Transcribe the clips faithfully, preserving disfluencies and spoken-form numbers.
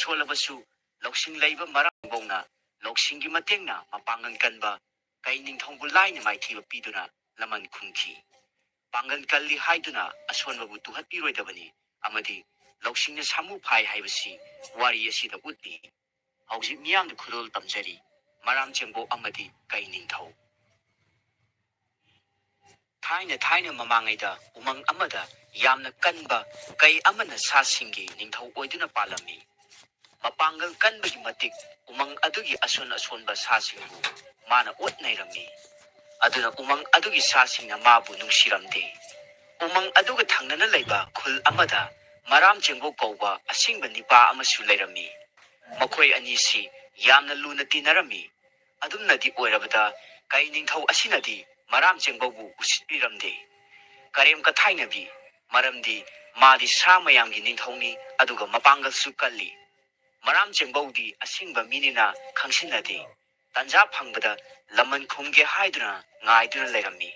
ꯁꯣꯜꯂꯕꯁꯨ ꯂꯧꯁꯤꯡ ꯂꯩꯕ ꯃꯔꯥꯝ ꯆꯦꯡꯕꯧꯅ ꯂꯧꯁꯤꯡꯒꯤ ꯃꯇꯦꯡꯅ ꯃꯄꯥꯡꯒꯜ ꯀꯟꯕ ꯀꯩ ꯅꯤꯡꯊꯧꯕꯨ ꯂꯥꯏꯅ ꯃꯥꯏꯊꯤꯕ ꯄꯤꯗꯨꯅ ꯂꯃꯟ ꯈꯨꯝꯈꯤ꯫ ꯄꯥꯡꯒꯜ ꯀꯜꯂꯤ ꯍꯥꯏꯗꯨꯅ ꯑꯁꯣꯟꯕꯕꯨ ꯇꯨꯍꯠꯄꯤꯔꯣꯏꯗꯕꯅꯤ ꯑꯃꯗꯤ ꯂꯧꯁꯤꯡꯅ ꯁꯥꯃꯨ ꯐꯥꯏ ꯍꯥꯏꯕꯁꯤ ꯋꯥꯔꯤ ꯑꯁꯤꯗ ꯎꯠꯂꯤ꯫ ꯍꯧꯖꯤꯛ ꯃꯤꯌꯥꯝꯗ ꯈꯨꯗꯣꯜ ꯇꯝꯖꯔꯤ꯫ ꯃꯔꯥꯝ ꯆꯦꯡꯕꯧ ꯑꯃꯗꯤ ꯀꯩ ꯅꯤꯡꯊꯧ꯫ ꯊꯥꯏꯅ ꯊꯥꯏꯅ ꯃꯃꯥꯡꯉꯩꯗ ꯎꯃꯪ ꯑꯃꯗ ꯌꯥꯝꯅ ꯀꯟꯕ ꯀꯩ ꯑꯃꯅ ꯁꯥꯁꯤꯡꯒꯤ ꯅꯤꯡꯊꯧ ꯑꯣꯏꯗꯨꯅ ꯄꯥꯜꯂꯝꯃꯤ꯫ ꯃꯄꯥꯡꯒꯜ ꯀꯟꯕꯒꯤ ꯃꯇꯤꯛ ꯎꯃꯪ ꯑꯗꯨꯒꯤ ꯑꯁꯣꯟ ꯑꯁꯣꯟꯕ ꯁꯥꯁꯤꯡꯕꯨ ꯃꯥꯅ ꯑꯣꯠ ꯅꯩꯔꯝꯃꯤ꯫ ꯑꯗꯨꯅ ꯎꯃꯪ ꯑꯗꯨꯒꯤ ꯁꯥꯁꯤꯡꯅ ꯃꯥꯕꯨ ꯅꯨꯡꯁꯤꯔꯝꯗꯦ꯫ ꯎꯃꯪ ꯑꯗꯨꯒ ꯊꯪꯅꯅ ꯂꯩꯕ ꯈꯨꯜ ꯑꯃꯗ ꯃꯔꯥꯝ ꯆꯦꯡꯕꯧ ꯀꯧꯕ ꯑꯁꯤꯡꯕ ꯅꯤꯄꯥ ꯑꯃꯁꯨ ꯂꯩꯔꯝꯃꯤ꯫ ꯃꯈꯣꯏ ꯑꯅꯤꯁꯤ ꯌꯥꯝꯅ ꯂꯨꯅ ꯇꯤꯟꯅꯔꯝꯃꯤ꯫ ꯑꯗꯨꯝꯅꯗꯤ ꯑꯣꯏꯔꯕꯗ ꯀꯩ ꯅꯤꯡꯊꯧ ꯑꯁꯤꯅꯗꯤ ꯃꯔꯥꯝ ꯆꯦꯡꯕꯧꯕꯨ ꯎꯁꯤꯠꯄꯤꯔꯝꯗꯦ꯫ ꯀꯔꯦꯝ ꯀꯊꯥꯏꯅꯕꯤ, ꯃꯔꯝꯗꯤ ꯃꯥꯗꯤ ꯁꯥ ꯃꯌꯥꯝꯒꯤ ꯅꯤꯡꯊꯧꯅꯤ, ꯑꯗꯨꯒ ꯃꯄꯥꯡꯒꯜꯁꯨ ꯀꯜꯂꯤ꯫ ꯃꯔꯥꯝ ꯆꯦꯡꯕꯧꯗꯤ ꯑꯁꯤꯡꯕ ꯃꯤꯅꯤꯅ ꯈꯪꯁꯤꯟꯅꯗꯦ꯫ ꯇꯟꯖꯥ ꯐꯪꯕꯗ ꯂꯃꯟ ꯈꯨꯝꯒꯦ ꯍꯥꯏꯗꯨꯅ ꯉꯥꯏꯗꯨꯅ ꯂꯩꯔꯝꯃꯤ꯫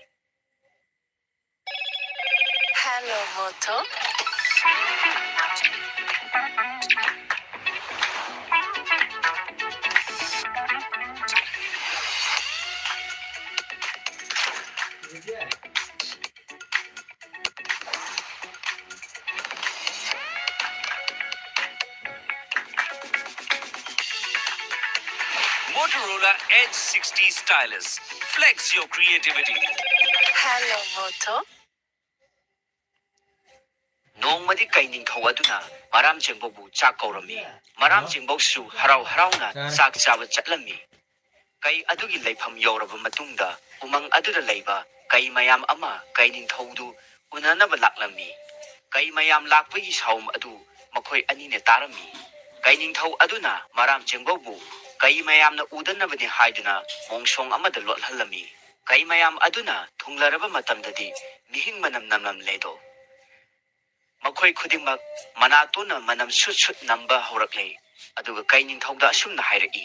Hello, Moto. Motorola Edge sixty Stylus. Flex your creativity. Hello, Moto. ꯅꯣꯡꯃꯗꯤ ꯀꯩ ꯅꯤꯡꯊꯧ ꯑꯗꯨꯅ ꯃꯔꯥꯝ ꯆꯦꯡꯕꯧꯕꯨ ꯆꯥꯛ ꯀꯧꯔꯝꯃꯤ꯫ ꯃꯔꯥꯝ ꯆꯦꯡꯕꯧꯁꯨ ꯍꯔꯥꯎ ꯍꯔꯥꯎꯅ ꯆꯥꯛ ꯆꯥꯕ ꯆꯠꯂꯝꯃꯤ꯫ ꯀꯩ ꯑꯗꯨꯒꯤ ꯂꯩꯐꯝ ꯌꯧꯔꯕ ꯃꯇꯨꯡꯗ ꯎꯃꯪ ꯑꯗꯨꯗ ꯂꯩꯕ ꯀꯩ ꯃꯌꯥꯝ ꯑꯃ ꯀꯩ ꯅꯤꯡꯊꯧꯗꯨ ꯎꯅꯅꯕ ꯂꯥꯛꯂꯝꯃꯤ꯫ ꯀꯩ ꯃꯌꯥꯝ ꯂꯥꯛꯄꯒꯤ ꯁꯥꯎꯝ ꯑꯗꯨ ꯃꯈꯣꯏ ꯑꯅꯤꯅ ꯇꯥꯔꯝꯃꯤ꯫ ꯀꯩ ꯅꯤꯡꯊꯧ ꯑꯗꯨꯅ ꯃꯔꯥꯝ ꯆꯦꯡꯕꯧꯕꯨ ꯀꯩ ꯃꯌꯥꯝꯅ ꯎꯗꯅꯕꯅꯤ ꯍꯥꯏꯗꯨꯅ ꯃꯣꯡꯁꯣꯡ ꯑꯃꯗ ꯂꯣꯠꯍꯜꯂꯝꯃꯤ꯫ ꯀꯩ ꯃꯌꯥꯝ ꯑꯗꯨꯅ ꯊꯨꯡꯂꯔꯕ ꯃꯇꯝꯗꯗꯤ ꯃꯤꯍꯤꯡ ꯃꯅꯝ ꯅꯝꯂꯝꯂꯦꯗꯣ꯫ ꯃꯈꯣꯏ ꯈꯨꯗꯤꯡꯃꯛ ꯃꯅꯥꯇꯣꯟꯅ ꯃꯅꯝ ꯁꯨꯠ ꯁꯨꯠ ꯅꯝꯕ ꯍꯧꯔꯛꯂꯦ꯫ ꯑꯗꯨꯒ ꯀꯩ ꯅꯤꯡꯊꯧꯗ ꯑꯁꯨꯝꯅ ꯍꯥꯏꯔꯛꯏ,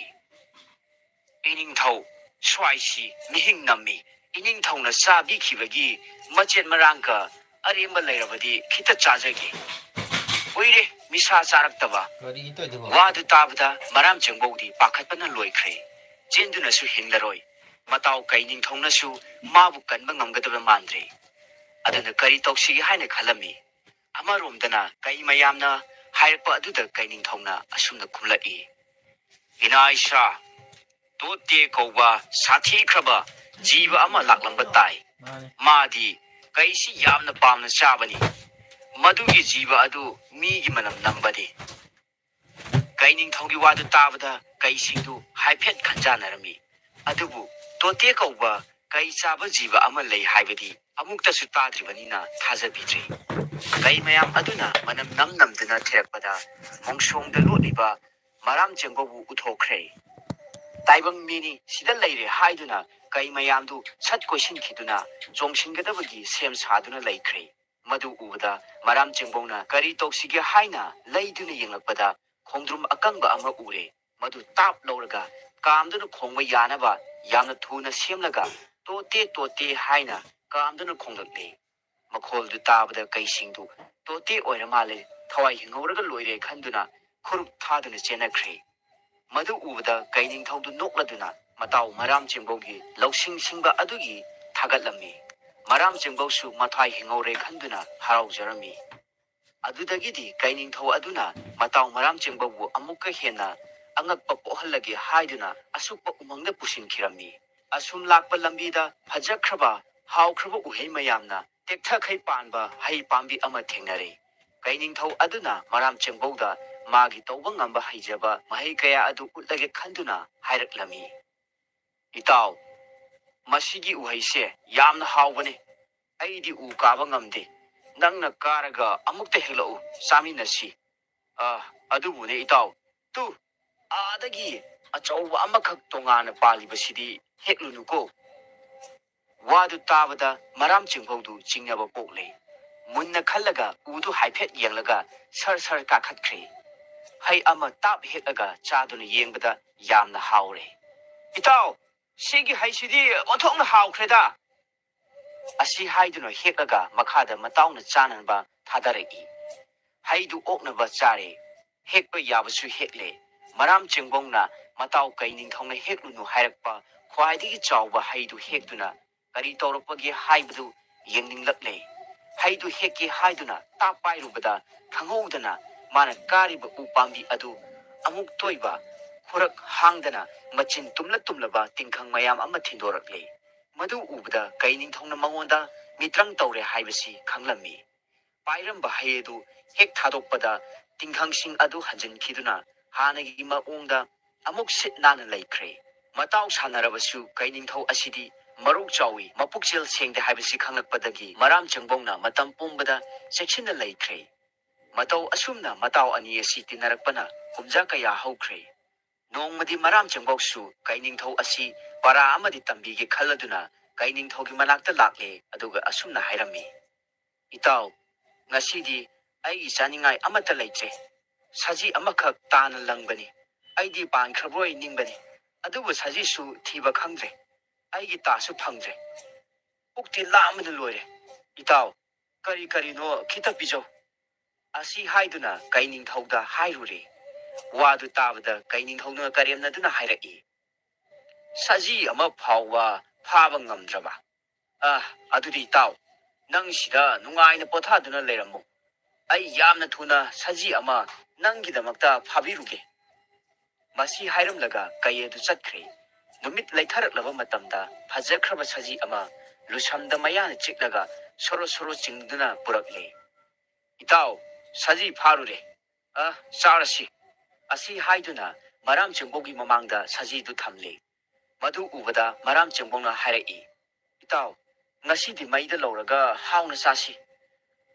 "ꯏꯅꯤꯡꯊꯧ, ꯁ꯭ꯋꯥꯏꯁꯤ ꯃꯤꯍꯤꯡ ꯅꯝꯃꯤ꯫ ꯏꯅꯤꯡꯊꯧꯅ ꯆꯥꯕꯤꯈꯤꯕꯒꯤ ꯃꯆꯦꯠ ꯃꯔꯥꯡꯒ ꯑꯔꯦꯝꯕ ꯂꯩꯔꯕꯗꯤ ꯈꯤꯇ ꯆꯥꯖꯒꯦ꯫ ꯀꯨꯏꯔꯦ ꯃꯤꯁꯥ ꯆꯥꯔꯛꯇꯕ꯫ ꯀꯔꯤꯅꯣ ꯇꯧꯔꯤꯗꯨꯕꯣ? ꯋꯥꯗꯨ ꯇꯥꯕꯗ ꯃꯔꯥꯝ ꯆꯦꯡꯕꯧꯗꯤ ꯄꯥꯈꯠꯄꯅ ꯂꯣꯏꯈ꯭ꯔꯦ꯫ ꯆꯦꯟꯗꯨꯅꯁꯨ ꯍꯤꯡꯂꯔꯣꯏ꯫ ꯃꯇꯥꯎ ꯀꯩ ꯅꯤꯡꯊꯧꯅꯁꯨ ꯃꯥꯕꯨ ꯀꯟꯕ ꯉꯝꯒꯗꯕ ꯃꯥꯟꯗ꯭ꯔꯦ꯫ ꯑꯗꯨꯅ ꯀꯔꯤ ꯇꯧꯁꯤꯒꯦ ꯍꯥꯏꯅ ꯈꯜꯂꯝꯃꯤ꯫ ꯑꯃꯔꯣꯝꯗꯅ ꯀꯩ ꯃꯌꯥꯝꯅ ꯍꯥꯏꯔꯛꯄ ꯑꯗꯨꯗ ꯀꯩ ꯅꯤꯡꯊꯧꯅ ꯑꯁꯨꯝꯅ ꯈꯨꯝꯂꯛꯏ, "ꯏꯅꯥ ꯏꯁꯥ, ꯇꯣꯠꯇꯦ ꯀꯧꯕ ꯁꯥꯊꯤꯈ꯭ꯔꯕ ꯖꯤꯕ ꯑꯃ ꯂꯥꯛꯂꯝꯕ ꯇꯥꯏ꯫ ꯃꯥꯗꯤ ꯀꯩꯁꯤ ꯌꯥꯝꯅ ꯄꯥꯝꯅ ꯆꯥꯕꯅꯤ꯫ ꯃꯗꯨꯒꯤ ꯖꯤꯕ ꯑꯗꯨ ꯃꯤꯒꯤ ꯃꯅꯝ ꯅꯝꯕꯅꯤ꯫" ꯀꯩ ꯅꯤꯡꯊꯧꯒꯤ ꯋꯥꯗꯨ ꯇꯥꯕꯗ ꯀꯩꯁꯤꯡꯗꯨ ꯍꯥꯏꯐꯦꯠ ꯈꯟꯖꯥꯟꯅꯔꯝꯃꯤ꯫ ꯑꯗꯨꯕꯨ ꯇꯣꯇꯦ ꯀꯧꯕ ꯀꯩ ꯆꯥꯕ ꯖꯤꯕ ꯑꯃ ꯂꯩ ꯍꯥꯏꯕꯗꯤ ꯑꯃꯨꯛꯇꯁꯨ ꯇꯥꯗ꯭ꯔꯤꯕꯅꯤꯅ ꯊꯥꯖꯕꯤꯗ꯭ꯔꯤ꯫ ꯀꯩ ꯃꯌꯥꯝ ꯑꯗꯨꯅ ꯃꯅꯝ ꯅꯝ ꯅꯝꯗꯨꯅ ꯊꯤꯔꯛꯄꯗ ꯃꯣꯡꯁꯣꯡꯗ ꯂꯣꯠꯂꯤꯕ ꯃꯔꯥꯝ ꯆꯦꯡꯕꯧꯕꯨ ꯎꯊꯣꯛꯈ꯭ꯔꯦ꯫ ꯇꯥꯏꯕꯪ ꯃꯤꯅꯤ ꯁꯤꯗ ꯂꯩꯔꯦ ꯍꯥꯏꯗꯨꯅ ꯀꯩ ꯃꯌꯥꯝꯗꯨ ꯁꯠ ꯀꯣꯏꯁꯤꯟꯈꯤꯗꯨꯅ ꯆꯣꯡꯁꯤꯟꯒꯗꯕꯒꯤ ꯁꯦꯝ ꯁꯥꯗꯨꯅ ꯂꯩꯈ꯭ꯔꯦ꯫ ꯃꯗꯨ ꯎꯕꯗ ꯃꯔꯥꯝ ꯆꯦꯡꯕꯧꯅ ꯀꯔꯤ ꯇꯧꯁꯤꯒꯦ ꯍꯥꯏꯅ ꯂꯩꯗꯨꯅ ꯌꯦꯡꯂꯛꯄꯗ ꯈꯣꯡꯗ꯭ꯔꯨꯝ ꯑꯀꯪꯕ ꯑꯃ ꯎꯔꯦ꯫ ꯃꯗꯨ ꯇꯥꯞ ꯂꯧꯔꯒ ꯀꯥꯝꯗꯨꯅ ꯈꯣꯡꯕ ꯌꯥꯅꯕ ꯌꯥꯝꯅ ꯊꯨꯅ ꯁꯦꯝꯂꯒ ꯇꯣꯇꯦ ꯇꯣꯇꯦ ꯍꯥꯏꯅ ꯀꯥꯝꯗꯨꯅ ꯈꯣꯡꯂꯛꯂꯦ꯫ ꯃꯈꯣꯜꯗꯨ ꯇꯥꯕꯗ ꯀꯩꯁꯤꯡꯗꯨ ꯇꯣꯇꯦ ꯑꯣꯏꯔ ꯃꯥꯜꯂꯦ, ꯊꯋꯥꯏ ꯍꯤꯡꯍꯧꯔꯒ ꯂꯣꯏꯔꯦ ꯈꯟꯗꯨꯅ ꯈꯨꯔꯨꯞ ꯊꯥꯗꯨꯅ ꯆꯦꯟꯅꯈ꯭ꯔꯦ꯫ ꯃꯗꯨ ꯎꯕꯗ ꯀꯩ ꯅꯤꯡꯊꯧꯗꯨ ꯅꯣꯛꯂꯗꯨꯅ ꯃꯇꯥꯎ ꯃꯔꯥꯝ ꯆꯦꯡꯕꯧꯒꯤ ꯂꯧꯁꯤꯡ ꯁꯤꯡꯕ ꯑꯗꯨꯒꯤ ꯊꯥꯒꯠꯂꯝꯃꯤ꯫ ꯃꯔꯥꯝ ꯆꯦꯡꯕꯧꯁꯨ ꯃꯊ꯭ꯋꯥꯏ ꯍꯤꯡꯍꯧꯔꯦ ꯈꯟꯗꯨꯅ ꯍꯔꯥꯎꯖꯔꯝꯃꯤ꯫ ꯑꯗꯨꯗꯒꯤꯗꯤ ꯀꯩ ꯅꯤꯡꯊꯧ ꯑꯗꯨꯅ ꯃꯇꯥꯎ ꯃꯔꯥꯝ ꯆꯦꯡꯕꯧꯕꯨ ꯑꯃꯨꯛꯀ ꯍꯦꯟꯅ ꯑꯉꯛꯄ ꯄꯣꯛꯍꯜꯂꯒꯦ ꯍꯥꯏꯗꯨꯅ ꯑꯁꯨꯛꯄ ꯎꯃꯪꯗ ꯄꯨꯁꯤꯟꯈꯤꯔꯝꯃꯤ꯫ ꯑꯁꯨꯝ ꯂꯥꯛꯄ ꯂꯝꯕꯤꯗ ꯐꯖꯈ꯭ꯔꯕ ꯍꯥꯎꯈ꯭ꯔꯕ ꯎꯍꯩ ꯃꯌꯥꯝꯅ ꯇꯦꯛꯊꯈꯩ ꯄꯥꯟꯕ ꯍꯩ ꯄꯥꯝꯕꯤ ꯑꯃ ꯊꯦꯡꯅꯔꯦ꯫ ꯀꯩ ꯅꯤꯡꯊꯧ ꯑꯗꯨꯅ ꯃꯔꯥꯝ ꯆꯦꯡꯕꯧꯗ ꯃꯥꯒꯤ ꯇꯧꯕ ꯉꯝꯕ ꯍꯩꯖꯕ ꯃꯍꯩ ꯀꯌꯥ ꯑꯗꯨ ꯎꯠꯂꯒꯦ ꯈꯟꯗꯨꯅ ꯍꯥꯏꯔꯛꯂꯝꯃꯤ, "ꯏꯇꯥꯎ, ꯃꯁꯤꯒꯤ ꯎꯍꯩꯁꯦ ꯌꯥꯝꯅ ꯍꯥꯎꯕꯅꯤ꯫ ꯑꯩꯗꯤ ꯎ ꯀꯥꯕ ꯉꯝꯗꯦ꯫ ꯅꯪꯅ ꯀꯥꯔꯒ ꯑꯃꯨꯛꯇ ꯍꯦꯛꯂꯛꯎ, ꯆꯥꯃꯤꯟꯅꯁꯤ꯫" "ꯑ, ꯑꯗꯨꯕꯨꯅꯦ ꯏꯇꯥꯎ, ꯇꯨ, ꯑꯥꯗꯒꯤ ꯑꯆꯧꯕ ꯑꯃꯈꯛ ꯇꯣꯉꯥꯟꯅ ꯄꯥꯜꯂꯤꯕꯁꯤꯗꯤ ꯍꯦꯛꯂꯨꯅꯨꯀꯣ꯫" ꯋꯥꯗꯨ ꯇꯥꯕꯗ ꯃꯔꯥꯝ ꯆꯦꯡꯕꯧꯗꯨ ꯆꯤꯡꯅꯕ ꯄꯣꯛꯂꯦ꯫ ꯃꯨꯟꯅ ꯈꯜꯂꯒ ꯎꯗꯨ ꯍꯥꯏꯐꯦꯠ ꯌꯦꯡꯂꯒ ꯁꯔ ꯁꯔ ꯀꯥꯈꯠꯈ꯭ꯔꯦ꯫ ꯍꯩ ꯑꯃ ꯇꯥꯞ ꯍꯦꯛꯂꯒ ꯆꯥꯗꯨꯅ ꯌꯦꯡꯕꯗ ꯌꯥꯝꯅ ꯍꯥꯎꯔꯦ꯫ "ꯏꯇꯥꯎ, ꯁꯤꯒꯤ ꯍꯩꯁꯤꯗꯤ ꯑꯣꯟꯊꯣꯛꯅ ꯍꯥꯎꯈ꯭ꯔꯦꯗ!" ꯑꯁꯤ ꯍꯥꯏꯗꯨꯅ ꯍꯦꯛꯂꯒ ꯃꯈꯥꯗ ꯃꯇꯥꯎꯅ ꯆꯥꯅꯅꯕ ꯊꯥꯗꯔꯛꯏ꯫ ꯍꯩꯗꯨ ꯑꯣꯛꯅꯕ ꯆꯥꯔꯦ꯫ ꯍꯦꯛꯄ ꯌꯥꯕꯁꯨ ꯍꯦꯛꯂꯦ꯫ ꯃꯔꯥꯝ ꯆꯦꯡꯕꯧꯅ ꯃꯇꯥꯎ ꯀꯩ ꯅꯤꯡꯊꯧꯅ ꯍꯦꯛꯂꯨꯅꯨ ꯍꯥꯏꯔꯛꯄ ꯈ꯭ꯋꯥꯏꯗꯒꯤ ꯆꯥꯎꯕ ꯍꯩꯗꯨ ꯍꯦꯛꯇꯨꯅ ꯀꯔꯤ ꯇꯧꯔꯛꯄꯒꯦ ꯍꯥꯏꯕꯗꯨ ꯌꯦꯡꯅꯤꯡꯂꯛꯂꯦ꯫ ꯍꯩꯗꯨ ꯍꯦꯛꯀꯦ ꯍꯥꯏꯗꯨꯅ ꯇꯥꯞ ꯄꯥꯏꯔꯨꯕꯗ ꯈꯪꯍꯧꯗꯅ ꯃꯥꯅ ꯀꯥꯔꯤꯕ ꯎ ꯄꯥꯝꯕꯤ ꯑꯗꯨ ꯑꯃꯨꯛ ꯇꯣꯏꯕ ꯈꯨꯔꯛ ꯍꯥꯡꯗꯅ ꯃꯆꯤꯟ ꯇꯨꯝꯂ ꯇꯨꯝꯂꯕ ꯇꯤꯡꯈꯪ ꯃꯌꯥꯝ ꯑꯃ ꯊꯤꯟꯗꯣꯔꯛꯂꯦ꯫ ꯃꯗꯨ ꯎꯕꯗ ꯀꯩ ꯅꯤꯡꯊꯧꯅ ꯃꯉꯣꯟꯗ ꯃꯤꯇ꯭ꯔꯪ ꯇꯧꯔꯦ ꯍꯥꯏꯕꯁꯤ ꯈꯪꯂꯝꯃꯤ꯫ ꯄꯥꯏꯔꯝꯕ ꯍꯩ ꯑꯗꯨ ꯍꯦꯛ ꯊꯥꯗꯣꯛꯄꯗ ꯇꯤꯡꯈꯪꯁꯤꯡ ꯑꯗꯨ ꯍꯟꯖꯤꯟꯈꯤꯗꯨꯅ ꯍꯥꯟꯅꯒꯤ ꯃꯑꯣꯡꯗ ꯑꯃꯨꯛ ꯁꯤꯠ ꯅꯥꯟꯅ ꯂꯩꯈ꯭ꯔꯦ꯫ ꯃꯇꯥꯎ ꯁꯥꯟꯅꯔꯕꯁꯨ ꯀꯩ ꯅꯤꯡꯊꯧ ꯑꯁꯤꯗꯤ ꯃꯔꯣꯛ ꯆꯥꯎꯏ, ꯃꯄꯨꯛꯆꯦꯜ ꯁꯦꯡꯗꯦ ꯍꯥꯏꯕꯁꯤ ꯈꯪꯂꯛꯄꯗꯒꯤ ꯃꯔꯥꯝ ꯆꯪꯕꯧꯅ ꯃꯇꯝ ꯄꯨꯝꯕꯗ ꯆꯦꯛꯁꯤꯟꯅ ꯂꯩꯈ꯭ꯔꯦ꯫ ꯃꯇꯧ ꯑꯁꯨꯝꯅ ꯃꯇꯥꯎ ꯑꯅꯤ ꯑꯁꯤ ꯇꯤꯟꯅꯔꯛꯄꯅ ꯀꯨꯝꯖꯥ ꯀꯌꯥ ꯍꯧꯈ꯭ꯔꯦ꯫ ꯅꯣꯡꯃꯗꯤ ꯃꯔꯥꯝ ꯆꯪꯕꯧꯁꯨ ꯀꯩ ꯅꯤꯡꯊꯧ ꯑꯁꯤ ꯄꯔꯥ ꯑꯃꯗꯤ ꯇꯝꯕꯤꯒꯦ ꯈꯜꯂꯗꯨꯅ ꯀꯩ ꯅꯤꯡꯊꯧꯒꯤ ꯃꯅꯥꯛꯇ ꯂꯥꯛꯂꯦ, ꯑꯗꯨꯒ ꯑꯁꯨꯝꯅ ꯍꯥꯏꯔꯝꯃꯤ, "ꯏꯇꯥꯎ, ꯉꯁꯤꯗꯤ ꯑꯩꯒꯤ ꯆꯥꯅꯤꯡꯉꯥꯏ ꯑꯃꯠꯇ ꯂꯩꯇ꯭ꯔꯦ꯫ ꯁꯖꯤ ꯑꯃꯈꯛ ꯇꯥꯅ ꯂꯪꯕꯅꯤ꯫ ꯑꯩꯗꯤ ꯄꯥꯟꯈ꯭ꯔꯕꯣꯏ ꯅꯤꯡꯕꯅꯤ, ꯑꯗꯨꯕꯨ ꯁꯖꯤꯁꯨ ꯊꯤꯕ ꯈꯪꯗ꯭ꯔꯦ꯫ ꯑꯩꯒꯤ ꯇꯥꯁꯨ ꯐꯪꯗ꯭ꯔꯦ꯫ ꯄꯨꯛꯇꯤ ꯂꯥꯝꯕꯅ ꯂꯣꯏꯔꯦ꯫ ꯏꯇꯥꯎ, ꯀꯔꯤ ꯀꯔꯤꯅꯣ ꯈꯤꯇ ꯄꯤꯖꯧ" ꯑꯁꯤ ꯍꯥꯏꯗꯨꯅ ꯀꯩ ꯅꯤꯡꯊꯧꯗ ꯍꯥꯏꯔꯨꯔꯦ꯫ ꯋꯥꯗꯨ ꯇꯥꯕꯗ ꯀꯩ ꯅꯤꯡꯊꯧꯅ ꯀꯔꯦꯝꯅꯗꯨꯅ ꯍꯥꯏꯔꯛꯏ, "ꯁꯖꯤ ꯑꯃ ꯐꯥꯎꯕ ꯐꯥꯕ ꯉꯝꯗ꯭ꯔꯕ? ꯑ, ꯑꯗꯨꯗꯤ ꯏꯇꯥꯎ, ꯅꯪ ꯁꯤꯗ ꯅꯨꯡꯉꯥꯏꯅ ꯄꯣꯊꯥꯗꯨꯅ ꯂꯩꯔꯝꯃꯨ꯫ ꯑꯩ ꯌꯥꯝꯅ ꯊꯨꯅ ꯁꯖꯤ ꯑꯃ ꯅꯪꯒꯤꯗꯃꯛꯇ ꯐꯥꯕꯤꯔꯨꯒꯦ"꯫ ꯃꯁꯤ ꯍꯥꯏꯔꯝꯂꯒ ꯀꯩ ꯑꯗꯨ ꯆꯠꯈ꯭ꯔꯦ꯫ ꯅꯨꯃꯤꯠ ꯂꯩꯊꯔꯛꯂꯕ ꯃꯇꯝꯗ ꯐꯖꯈ꯭ꯔꯕ ꯁꯖꯤ ꯑꯃ ꯂꯨꯁꯝꯗ ꯃꯌꯥꯅ ꯆꯤꯛꯂꯒ ꯁꯣꯔꯣ ꯁꯣꯔꯣ ꯆꯤꯡꯗꯨꯅ ꯄꯨꯔꯛꯂꯦ꯫ "ꯏꯇꯥꯎ, ꯁꯖꯤ ꯐꯥꯔꯨꯔꯦ꯫ ꯑ, ꯆꯥꯔꯁꯤ" ꯑꯁꯤ ꯍꯥꯏꯗꯨꯅ ꯃꯔꯥꯝ ꯆꯪꯕꯧꯒꯤ ꯃꯃꯥꯡꯗ ꯁꯖꯤꯗꯨ ꯊꯝꯂꯦ꯫ ꯃꯗꯨ ꯎꯕꯗ ꯃꯔꯥꯝ ꯆꯪꯕꯧꯅ ꯍꯥꯏꯔꯛꯏ, "ꯏꯇꯥꯎ, ꯉꯁꯤꯗꯤ ꯃꯩꯗ ꯂꯧꯔꯒ ꯍꯥꯎꯅ ꯆꯥꯁꯤ꯫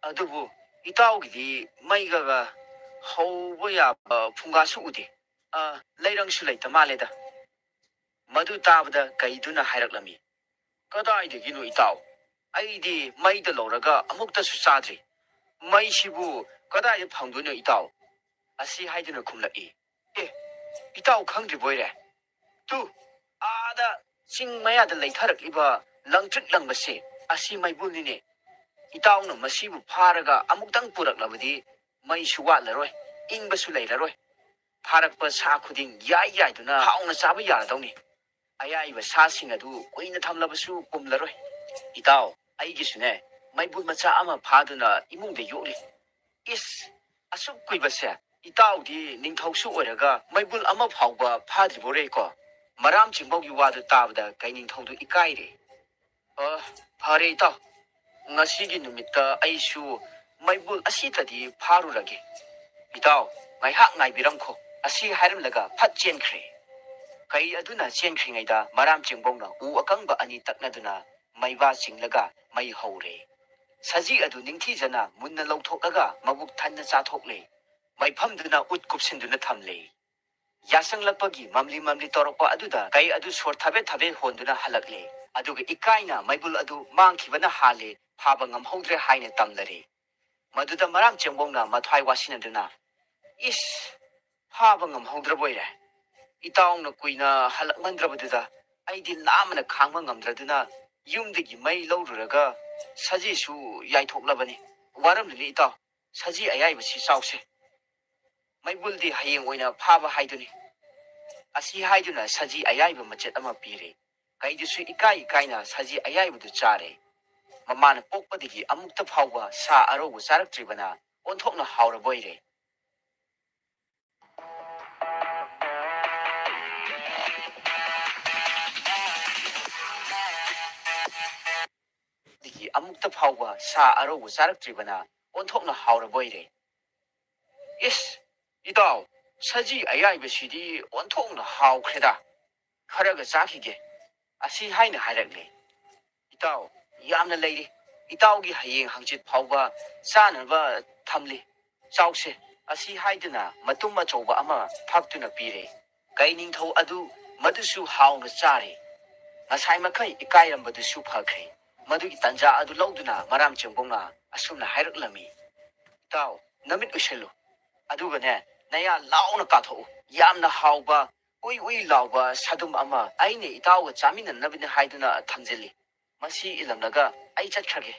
ꯑꯗꯨꯕꯨ ꯏꯇꯥꯎꯒꯤꯗꯤ ꯃꯩꯒꯒ ꯍꯧꯕ ꯌꯥꯕ ꯐꯨꯡꯒꯥꯁꯨ ꯎꯗꯦ꯫ ꯑ, ꯂꯩꯔꯪꯁꯨ ꯂꯩꯇ ꯃꯥꯜꯂꯦꯗ"꯫ ꯃꯗꯨ ꯇꯥꯕꯗ ꯀꯩꯗꯨꯅ ꯍꯥꯏꯔꯛꯂꯝꯃꯤ, "ꯀꯗꯥꯏꯗꯒꯤꯅꯣ ꯏꯇꯥꯎ? ꯑꯩꯗꯤ ꯃꯩꯗ ꯂꯧꯔꯒ ꯑꯃꯨꯛꯇꯁꯨ ꯆꯥꯗ꯭ꯔꯤ꯫ ꯃꯩꯁꯤꯕꯨ ꯀꯗꯥꯏꯗ ꯐꯪꯗꯣꯏꯅꯣ ꯏꯇꯥꯎ?" ꯑꯁꯤ ꯍꯥꯏꯗꯨꯅ ꯈꯨꯝꯂꯛꯏ꯫ "ꯑꯦ, ꯏꯇꯥꯎ ꯈꯪꯗ꯭ꯔꯤꯕꯣꯏꯔꯦ? ꯇꯨ, ꯑꯥꯗ ꯆꯤꯡ ꯃꯌꯥꯗ ꯂꯩꯊꯔꯛꯂꯤꯕ ꯂꯪꯇ꯭ꯔꯤꯛ ꯂꯪꯕꯁꯦ, ꯑꯁꯤ ꯃꯩꯕꯨꯜꯅꯤꯅꯦ꯫ ꯏꯇꯥꯎꯅ ꯃꯁꯤꯕꯨ ꯐꯥꯔꯒ ꯑꯃꯨꯛꯇꯪ ꯄꯨꯔꯛꯂꯕꯗꯤ ꯃꯩꯁꯨ ꯋꯥꯠꯂꯔꯣꯏ, ꯏꯪꯕꯁꯨ ꯂꯩꯔꯔꯣꯏ꯫ ꯐꯥꯔꯛꯄ ꯁꯥ ꯈꯨꯗꯤꯡ ꯌꯥꯏ ꯌꯥꯏꯗꯨꯅ ꯍꯥꯎꯅ ꯆꯥꯕ ꯌꯥꯔꯗꯧꯅꯤ꯫ ꯑꯌꯥꯏꯕ ꯁꯥꯁꯤꯡ ꯑꯗꯨ ꯀꯨꯏꯅ ꯊꯝꯂꯕꯁꯨ ꯄꯨꯝꯂꯔꯣꯏ꯫ ꯏꯇꯥꯎ, ꯑꯩꯒꯤꯁꯨꯅꯦ, ꯃꯩꯕꯨꯜ ꯃꯆꯥ ꯑꯃ ꯐꯥꯗꯨꯅ ꯏꯃꯨꯡꯗ ꯌꯣꯛꯂꯤ꯫ ꯏꯁ, ꯑꯁꯨꯛ ꯀꯨꯏꯕꯁꯦ, ꯏꯇꯥꯎꯗꯤ ꯅꯤꯡꯊꯧꯁꯨ ꯑꯣꯏꯔꯒ ꯃꯩꯕꯨꯜ ꯑꯃ ꯐꯥꯎꯕ ꯐꯥꯗ꯭ꯔꯤꯕꯣꯔꯦꯀꯣ? ꯃꯔꯥꯝ ꯆꯤꯡꯕꯧꯒꯤ ꯋꯥꯗꯨ ꯇꯥꯕꯗ ꯀꯩ ꯅꯤꯡꯊꯧꯗꯨ ꯏꯀꯥꯏꯔꯦ꯫ ꯑ, ꯐꯔꯦ ꯏꯇꯥꯎ, ꯉꯁꯤꯒꯤ ꯅꯨꯃꯤꯠꯇ ꯑꯩꯁꯨ ꯃꯩꯕꯨꯜ ꯑꯁꯤꯇꯗꯤ ꯐꯥꯔꯨꯔꯒꯦ꯫ ꯏꯇꯥꯎ, ꯉꯥꯏꯍꯥꯛ ꯉꯥꯏꯕꯤꯔꯝꯈꯣ꯫ ꯑꯁꯤ ꯍꯥꯏꯔꯝꯂꯒ ꯐꯠ ꯆꯦꯟꯈ꯭ꯔꯦ꯫ ꯀꯩ ꯑꯗꯨꯅ ꯆꯦꯟꯈ꯭ꯔꯤꯉꯩꯗ ꯃꯔꯥꯝ ꯆꯤꯡꯕꯧꯅ ꯎ ꯑꯀꯪꯕ ꯑꯅꯤ ꯇꯛꯅꯗꯨꯅ ꯃꯩꯕꯥ ꯆꯤꯡꯂꯒ ꯃꯩ ꯍꯧꯔꯦ꯫ ꯁꯖꯤ ꯑꯗꯨ ꯅꯤꯡꯊꯤꯖꯅ ꯃꯨꯟꯅ ꯂꯧꯊꯣꯛꯂꯒ ꯃꯕꯨꯛ ꯊꯟꯅ ꯆꯥꯊꯣꯛꯂꯦ꯫ ꯃꯩꯐꯝꯗꯨꯅ ꯎꯠ ꯀꯨꯞꯁꯤꯟꯗꯨꯅ ꯊꯝꯂꯦ꯫ ꯌꯥꯁꯪꯂꯛꯄꯒꯤ ꯃꯝꯂꯤ ꯃꯝꯂꯤ ꯇꯧꯔꯛꯄ ꯑꯗꯨꯗ ꯀꯩ ꯑꯗꯨ ꯁꯣꯔ ꯊꯕꯦꯠ ꯊꯕꯦꯠ ꯍꯣꯟꯗꯨꯅ ꯍꯜꯂꯛꯂꯦ꯫ ꯑꯗꯨꯒ ꯏꯀꯥꯏꯅ ꯃꯩꯕꯨꯜ ꯑꯗꯨ ꯃꯥꯡꯈꯤꯕꯅ ꯍꯥꯜꯂꯦ, ꯐꯥꯕ ꯉꯝꯍꯧꯗ꯭ꯔꯦ ꯍꯥꯏꯅ ꯇꯝꯂꯔꯦ꯫ ꯃꯗꯨꯗ ꯃꯔꯥꯝ ꯆꯦꯡꯕꯧꯅ ꯃꯊ꯭ꯋꯥꯏ ꯋꯥꯁꯤꯟꯅꯗꯨꯅ, "ꯏꯁ, ꯐꯥꯕ ꯉꯝꯍꯧꯗ꯭ꯔꯕꯣꯏꯔꯦ? ꯏꯇꯥꯎꯅ ꯀꯨꯏꯅ ꯍꯜꯂꯛꯃꯟꯗ꯭ꯔꯕꯗꯨꯗ ꯑꯩꯗꯤ ꯂꯥꯝꯕꯅ ꯈꯥꯡꯕ ꯉꯝꯗ꯭ꯔꯗꯨꯅ ꯌꯨꯝꯗꯒꯤ ꯃꯩ ꯂꯧꯔꯨꯔꯒ ꯁꯖꯤꯁꯨ ꯌꯥꯏꯊꯣꯛꯂꯕꯅꯤ꯫ ꯋꯥꯔꯝꯂꯅꯤ ꯏꯇꯥꯎ, ꯁꯖꯤ ꯑꯌꯥꯏꯕꯁꯤ ꯆꯥꯎꯁꯦ꯫ ꯃꯩꯕꯨꯜꯗꯤ ꯍꯌꯦꯡ ꯑꯣꯏꯅ ꯐꯥꯕ ꯍꯥꯏꯗꯨꯅꯤ"꯫ ꯑꯁꯤ ꯍꯥꯏꯗꯨꯅ ꯁꯖꯤ ꯑꯌꯥꯏꯕ ꯃꯆꯦꯠ ꯑꯃ ꯄꯤꯔꯦ꯫ ꯀꯩꯗꯨꯁꯨ ꯏꯀꯥꯏ ꯏꯀꯥꯏꯅ ꯁꯖꯤ ꯑꯌꯥꯏꯕꯗꯨ ꯆꯥꯔꯦ꯫ ꯃꯃꯥꯅ ꯄꯣꯛꯄꯗꯒꯤ ꯑꯃꯨꯛꯇ ꯐꯥꯎꯕ ꯁꯥ ꯑꯔꯧꯕ ꯆꯥꯔꯛꯇ꯭ꯔꯤꯕꯅ ꯑꯣꯟꯊꯣꯛꯅ ꯍꯥꯎꯔꯕꯣꯏꯔꯦ꯫ ꯑꯗꯒꯤ ꯑꯃꯨꯛꯇ ꯐꯥꯎꯕ ꯁꯥ ꯑꯔꯧꯕ ꯆꯥꯔꯛꯇ꯭ꯔꯤꯕꯅ ꯑꯣꯟꯊꯣꯛꯅ ꯍꯥꯎꯔꯕꯣꯏꯔꯦ꯫ "ꯏꯁ, ꯏꯇꯥꯎ, ꯁꯖꯤ ꯑꯌꯥꯏꯕꯁꯤꯗꯤ ꯑꯣꯟꯊꯣꯛꯅ ꯍꯥꯎꯈ꯭ꯔꯦꯗ꯫ ꯈꯔꯒ ꯆꯥꯈꯤꯒꯦ"꯫ ꯑꯁꯤ ꯍꯥꯏꯅ ꯍꯥꯏꯔꯛꯂꯦ꯫ "ꯏꯇꯥꯎ, ꯌꯥꯝꯅ ꯂꯩꯔꯤ꯫ ꯏꯇꯥꯎꯒꯤ ꯍꯌꯦꯡ ꯍꯪꯆꯤꯠ ꯐꯥꯎꯕ ꯆꯥꯅꯕ ꯊꯝꯂꯤ꯫ ꯆꯥꯎꯁꯦ"꯫ ꯑꯁꯤ ꯍꯥꯏꯗꯨꯅ ꯃꯇꯨꯝ ꯑꯆꯧꯕ ꯑꯃ ꯊꯥꯛꯇꯨꯅ ꯄꯤꯔꯦ꯫ ꯀꯩ ꯅꯤꯡꯊꯧ ꯑꯗꯨ ꯃꯗꯨꯁꯨ ꯍꯥꯎꯅ ꯆꯥꯔꯦ꯫ ꯉꯁꯥꯏ ꯃꯈꯩ ꯏꯀꯥꯏꯔꯝꯕꯗꯨꯁꯨ ꯐꯈ꯭ꯔꯦ꯫ ꯃꯗꯨꯒꯤ ꯇꯟꯖꯥ ꯑꯗꯨ ꯂꯧꯗꯨꯅ ꯃꯔꯥꯝ ꯆꯦꯡꯕꯧꯅ ꯑꯁꯨꯝꯅ ꯍꯥꯏꯔꯛꯂꯝꯃꯤ, "ꯏꯇꯥꯎ, ꯅꯃꯤꯠ ꯎꯏꯁꯜꯂꯨ꯫ ꯑꯗꯨꯒꯅꯦ, ꯅꯌꯥ ꯂꯥꯎꯅ ꯀꯥꯊꯣꯛꯎ꯫ ꯌꯥꯝꯅ ꯍꯥꯎꯕ, ꯎꯏ ꯎꯏ ꯂꯥꯎꯕ ꯁꯥꯗꯨꯝ ꯑꯃ ꯑꯩꯅ ꯏꯇꯥꯎꯒ ꯆꯥꯃꯤꯟꯅꯅꯕꯅꯤ ꯍꯥꯏꯗꯨꯅ ꯊꯝꯖꯤꯜꯂꯤ꯫ ꯃꯁꯤ ꯏꯜꯂꯝꯂꯒ ꯑꯩ ꯆꯠꯈ꯭ꯔꯒꯦ"꯫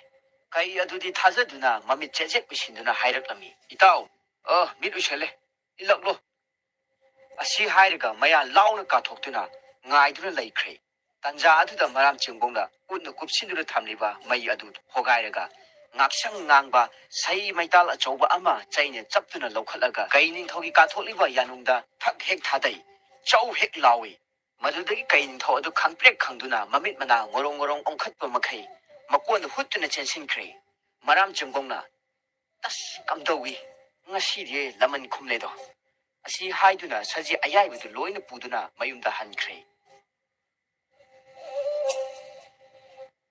ꯀꯩ ꯑꯗꯨꯗꯤ ꯊꯥꯖꯗꯨꯅ ꯃꯃꯤꯠ ꯆꯦꯠꯆꯦꯠ ꯎꯏꯁꯤꯟꯗꯨꯅ ꯍꯥꯏꯔꯛꯂꯝꯃꯤ, "ꯏꯇꯥꯎ, ꯑ, ꯃꯤꯠ ꯎꯏꯁꯜꯂꯦ, ꯏꯜꯂꯛꯂꯣ"꯫ ꯑꯁꯤ ꯍꯥꯏꯔꯒ ꯃꯌꯥ ꯂꯥꯎꯅ ꯀꯥꯊꯣꯛꯇꯨꯅ ꯉꯥꯏꯗꯨꯅ ꯂꯩꯈ꯭ꯔꯦ꯫ ꯇꯟꯖꯥ ꯑꯗꯨꯗ ꯃꯔꯥꯝ ꯆꯤꯡꯕꯣꯡꯅ ꯎꯠꯅ ꯀꯨꯞꯁꯤꯟꯗꯨꯅ ꯊꯝꯂꯤꯕ ꯃꯩ ꯑꯗꯨ ꯍꯣꯒꯥꯏꯔꯒ ꯉꯥꯛꯁꯪ ꯉꯥꯡꯕ ꯁꯩ ꯃꯩꯇꯥꯜ ꯑꯆꯧꯕ ꯑꯃ ꯆꯩꯅ ꯆꯞꯇꯨꯅ ꯂꯧꯈꯠꯂꯒ ꯀꯩ ꯅꯤꯡꯊꯧꯒꯤ ꯀꯥꯊꯣꯛꯂꯤꯕ ꯌꯥꯅꯨꯡꯗ ꯊꯛ ꯍꯦꯛ ꯊꯥꯗꯩ, ꯆꯧ ꯍꯦꯛ ꯂꯥꯎꯏ꯫ ꯃꯗꯨꯗꯒꯤ ꯀꯩ ꯅꯤꯡꯊꯧ ꯑꯗꯨ ꯈꯪꯄ꯭ꯔꯦꯛ ꯈꯪꯗꯨꯅ ꯃꯃꯤꯠ ꯃꯅꯥ ꯉꯣꯔꯣꯡ ꯉꯣꯔꯣꯡ ꯑꯣꯟꯈꯠꯄ ꯃꯈꯩ ꯃꯀꯣꯟꯗ ꯍꯨꯠꯇꯨꯅ ꯆꯦꯟꯁꯤꯟꯈ꯭ꯔꯦ꯫ ꯃꯔꯥꯝ ꯆꯤꯡꯕꯣꯡꯅ, "ꯑꯁ, ꯀꯝꯗꯧꯏ? ꯉꯁꯤꯗꯤ ꯂꯃꯟ ꯈꯨꯝꯂꯦꯗꯣ"꯫ ꯑꯁꯤ ꯍꯥꯏꯗꯨꯅ ꯁꯖꯤ ꯑꯌꯥꯏꯕꯗꯨ ꯂꯣꯏꯅ ꯄꯨꯗꯨꯅ ꯃꯌꯨꯝꯗ ꯍꯟꯈ꯭ꯔꯦ꯫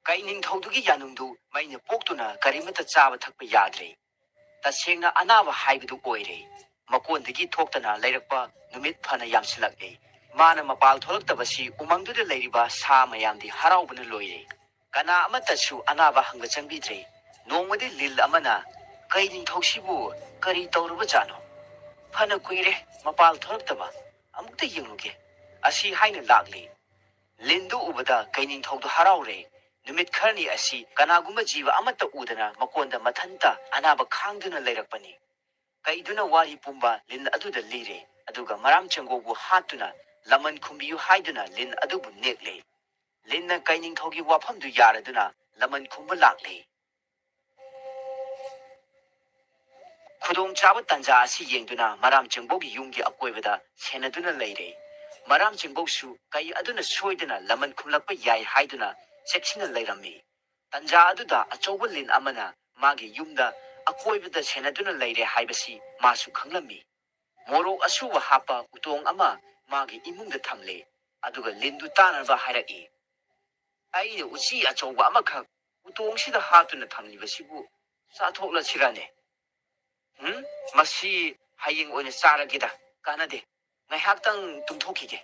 ꯀꯩ ꯅꯤꯡꯊꯧꯗꯨꯒꯤ ꯌꯥꯅꯨꯡꯗꯨ ꯃꯩꯅ ꯄꯣꯛꯇꯨꯅ ꯀꯔꯤꯃꯠꯇ ꯆꯥꯕ ꯊꯛꯄ ꯌꯥꯗ꯭ꯔꯦ꯫ ꯇꯁꯦꯡꯅ ꯑꯅꯥꯕ ꯍꯥꯏꯕꯗꯨ ꯑꯣꯏꯔꯦ꯫ ꯃꯀꯣꯟꯗꯒꯤ ꯊꯣꯛꯇꯅ ꯂꯩꯔꯛꯄ ꯅꯨꯃꯤꯠ ꯐꯅ ꯌꯥꯝꯁꯤꯜꯂꯛꯂꯦ꯫ ꯃꯥꯅ ꯃꯄꯥꯜ ꯊꯣꯛꯂꯛꯇꯕꯁꯤ ꯎꯃꯪꯗꯨꯗ ꯂꯩꯔꯤꯕ ꯁꯥ ꯃꯌꯥꯝꯗꯤ ꯍꯔꯥꯎꯕꯅ ꯂꯣꯏꯔꯦ꯫ ꯀꯅꯥ ꯑꯃꯠꯇꯁꯨ ꯑꯅꯥꯕ ꯍꯪꯕ ꯆꯪꯕꯤꯗ꯭ꯔꯦ꯫ ꯅꯣꯡꯃꯗꯤ ꯂꯤꯟ ꯑꯃꯅ, "ꯀꯩ ꯅꯤꯡꯊꯧꯁꯤꯕꯨ ꯀꯔꯤ ꯇꯧꯔꯨꯕꯖꯥꯠꯅꯣ? ꯐꯅ ꯀꯨꯏꯔꯦ ꯃꯄꯥꯜ ꯊꯣꯛꯂꯛꯇꯕ, ꯑꯃꯨꯛꯇ ꯌꯦꯡꯂꯨꯒꯦ" ꯑꯁꯤ ꯍꯥꯏꯅ ꯂꯥꯛꯂꯤ꯫ ꯂꯤꯟꯗꯨ ꯎꯕꯗ ꯀꯩ ꯅꯤꯡꯊꯧꯗꯨ ꯍꯔꯥꯎꯔꯦ꯫ ꯅꯨꯃꯤꯠ ꯈꯔꯅꯤ ꯑꯁꯤ ꯀꯅꯥꯒꯨꯝꯕ ꯖꯤꯕ ꯑꯃꯠꯇ ꯎꯗꯅ ꯃꯀꯣꯟꯗ ꯃꯊꯟꯇ ꯑꯅꯥꯕ ꯈꯥꯡꯗꯨꯅ ꯂꯩꯔꯛꯄꯅꯤ꯫ ꯀꯩꯗꯨꯅ ꯋꯥꯔꯤ ꯄꯨꯝꯕ ꯂꯤꯟ ꯑꯗꯨꯗ ꯂꯤꯔꯦ, ꯑꯗꯨꯒ ꯃꯔꯥꯝ ꯆꯪꯒꯣꯕꯨ ꯍꯥꯠꯇꯨꯅ ꯂꯃꯟ ꯈꯨꯝꯕꯤꯌꯨ ꯍꯥꯏꯗꯨꯅ ꯂꯤꯟ ꯑꯗꯨꯕꯨ ꯅꯦꯛꯂꯦ꯫ ꯂꯤꯟꯅ ꯀꯩ ꯅꯤꯡꯊꯧꯒꯤ ꯋꯥꯐꯝꯗꯨ ꯌꯥꯔꯗꯨꯅ ꯂꯃꯟ ꯈꯨꯝꯕ ꯂꯥꯛꯂꯦ꯫ ꯈꯨꯗꯣꯡꯆꯥꯕ ꯇꯟꯖꯥ ꯑꯁꯤ ꯌꯦꯡꯗꯨꯅ ꯃꯔꯥꯝ ꯆꯤꯡꯕꯧꯒꯤ ꯌꯨꯝꯒꯤ ꯑꯀꯣꯏꯕꯗ ꯁꯦꯟꯅꯗꯨꯅ ꯂꯩꯔꯦ꯫ ꯃꯔꯥꯝ ꯆꯤꯡꯕꯧꯁꯨ ꯀꯩ ꯑꯗꯨꯅ ꯁꯣꯏꯗꯅ ꯂꯃꯟ ꯈꯨꯝꯂꯛꯄ ꯌꯥꯏ ꯍꯥꯏꯗꯨꯅ ꯆꯦꯛꯁꯤꯟꯅ ꯂꯩꯔꯝꯃꯤ꯫ ꯇꯟꯖꯥ ꯑꯗꯨꯗ ꯑꯆꯧꯕ ꯂꯤꯟ ꯑꯃꯅ ꯃꯥꯒꯤ ꯌꯨꯝꯗ ꯑꯀꯣꯏꯕꯗ ꯁꯦꯟꯅꯗꯨꯅ ꯂꯩꯔꯦ ꯍꯥꯏꯕꯁꯤ ꯃꯥꯁꯨ ꯈꯪꯂꯝꯃꯤ꯫ ꯃꯣꯔꯣꯛ ꯑꯁꯨꯕ ꯍꯥꯞꯄ ꯎꯇꯣꯡ ꯑꯃ ꯃꯥꯒꯤ ꯏꯃꯨꯡꯗ ꯊꯝꯂꯦ, ꯑꯗꯨꯒ ꯂꯤꯟꯗꯨ ꯇꯥꯅꯕ ꯍꯥꯏꯔꯛꯏ꯫ "ꯑꯩꯅ ꯎꯆꯤ ꯑꯆꯧꯕ ꯑꯃꯈꯛ ꯎꯇꯣꯡꯁꯤꯗ ꯍꯥꯞꯇꯨꯅ ꯊꯝꯂꯤꯕꯁꯤꯕꯨ ꯆꯥꯊꯣꯛꯂꯁꯤꯔꯅꯦ? ꯎꯝ, ꯃꯁꯤ ꯍꯌꯦꯡ ꯑꯣꯏꯅ ꯆꯥꯔꯒꯦꯗ, ꯀꯥꯟꯅꯗꯦ꯫ ꯉꯥꯏꯍꯥꯛꯇꯪ ꯇꯨꯝꯊꯣꯛꯈꯤꯒꯦ"꯫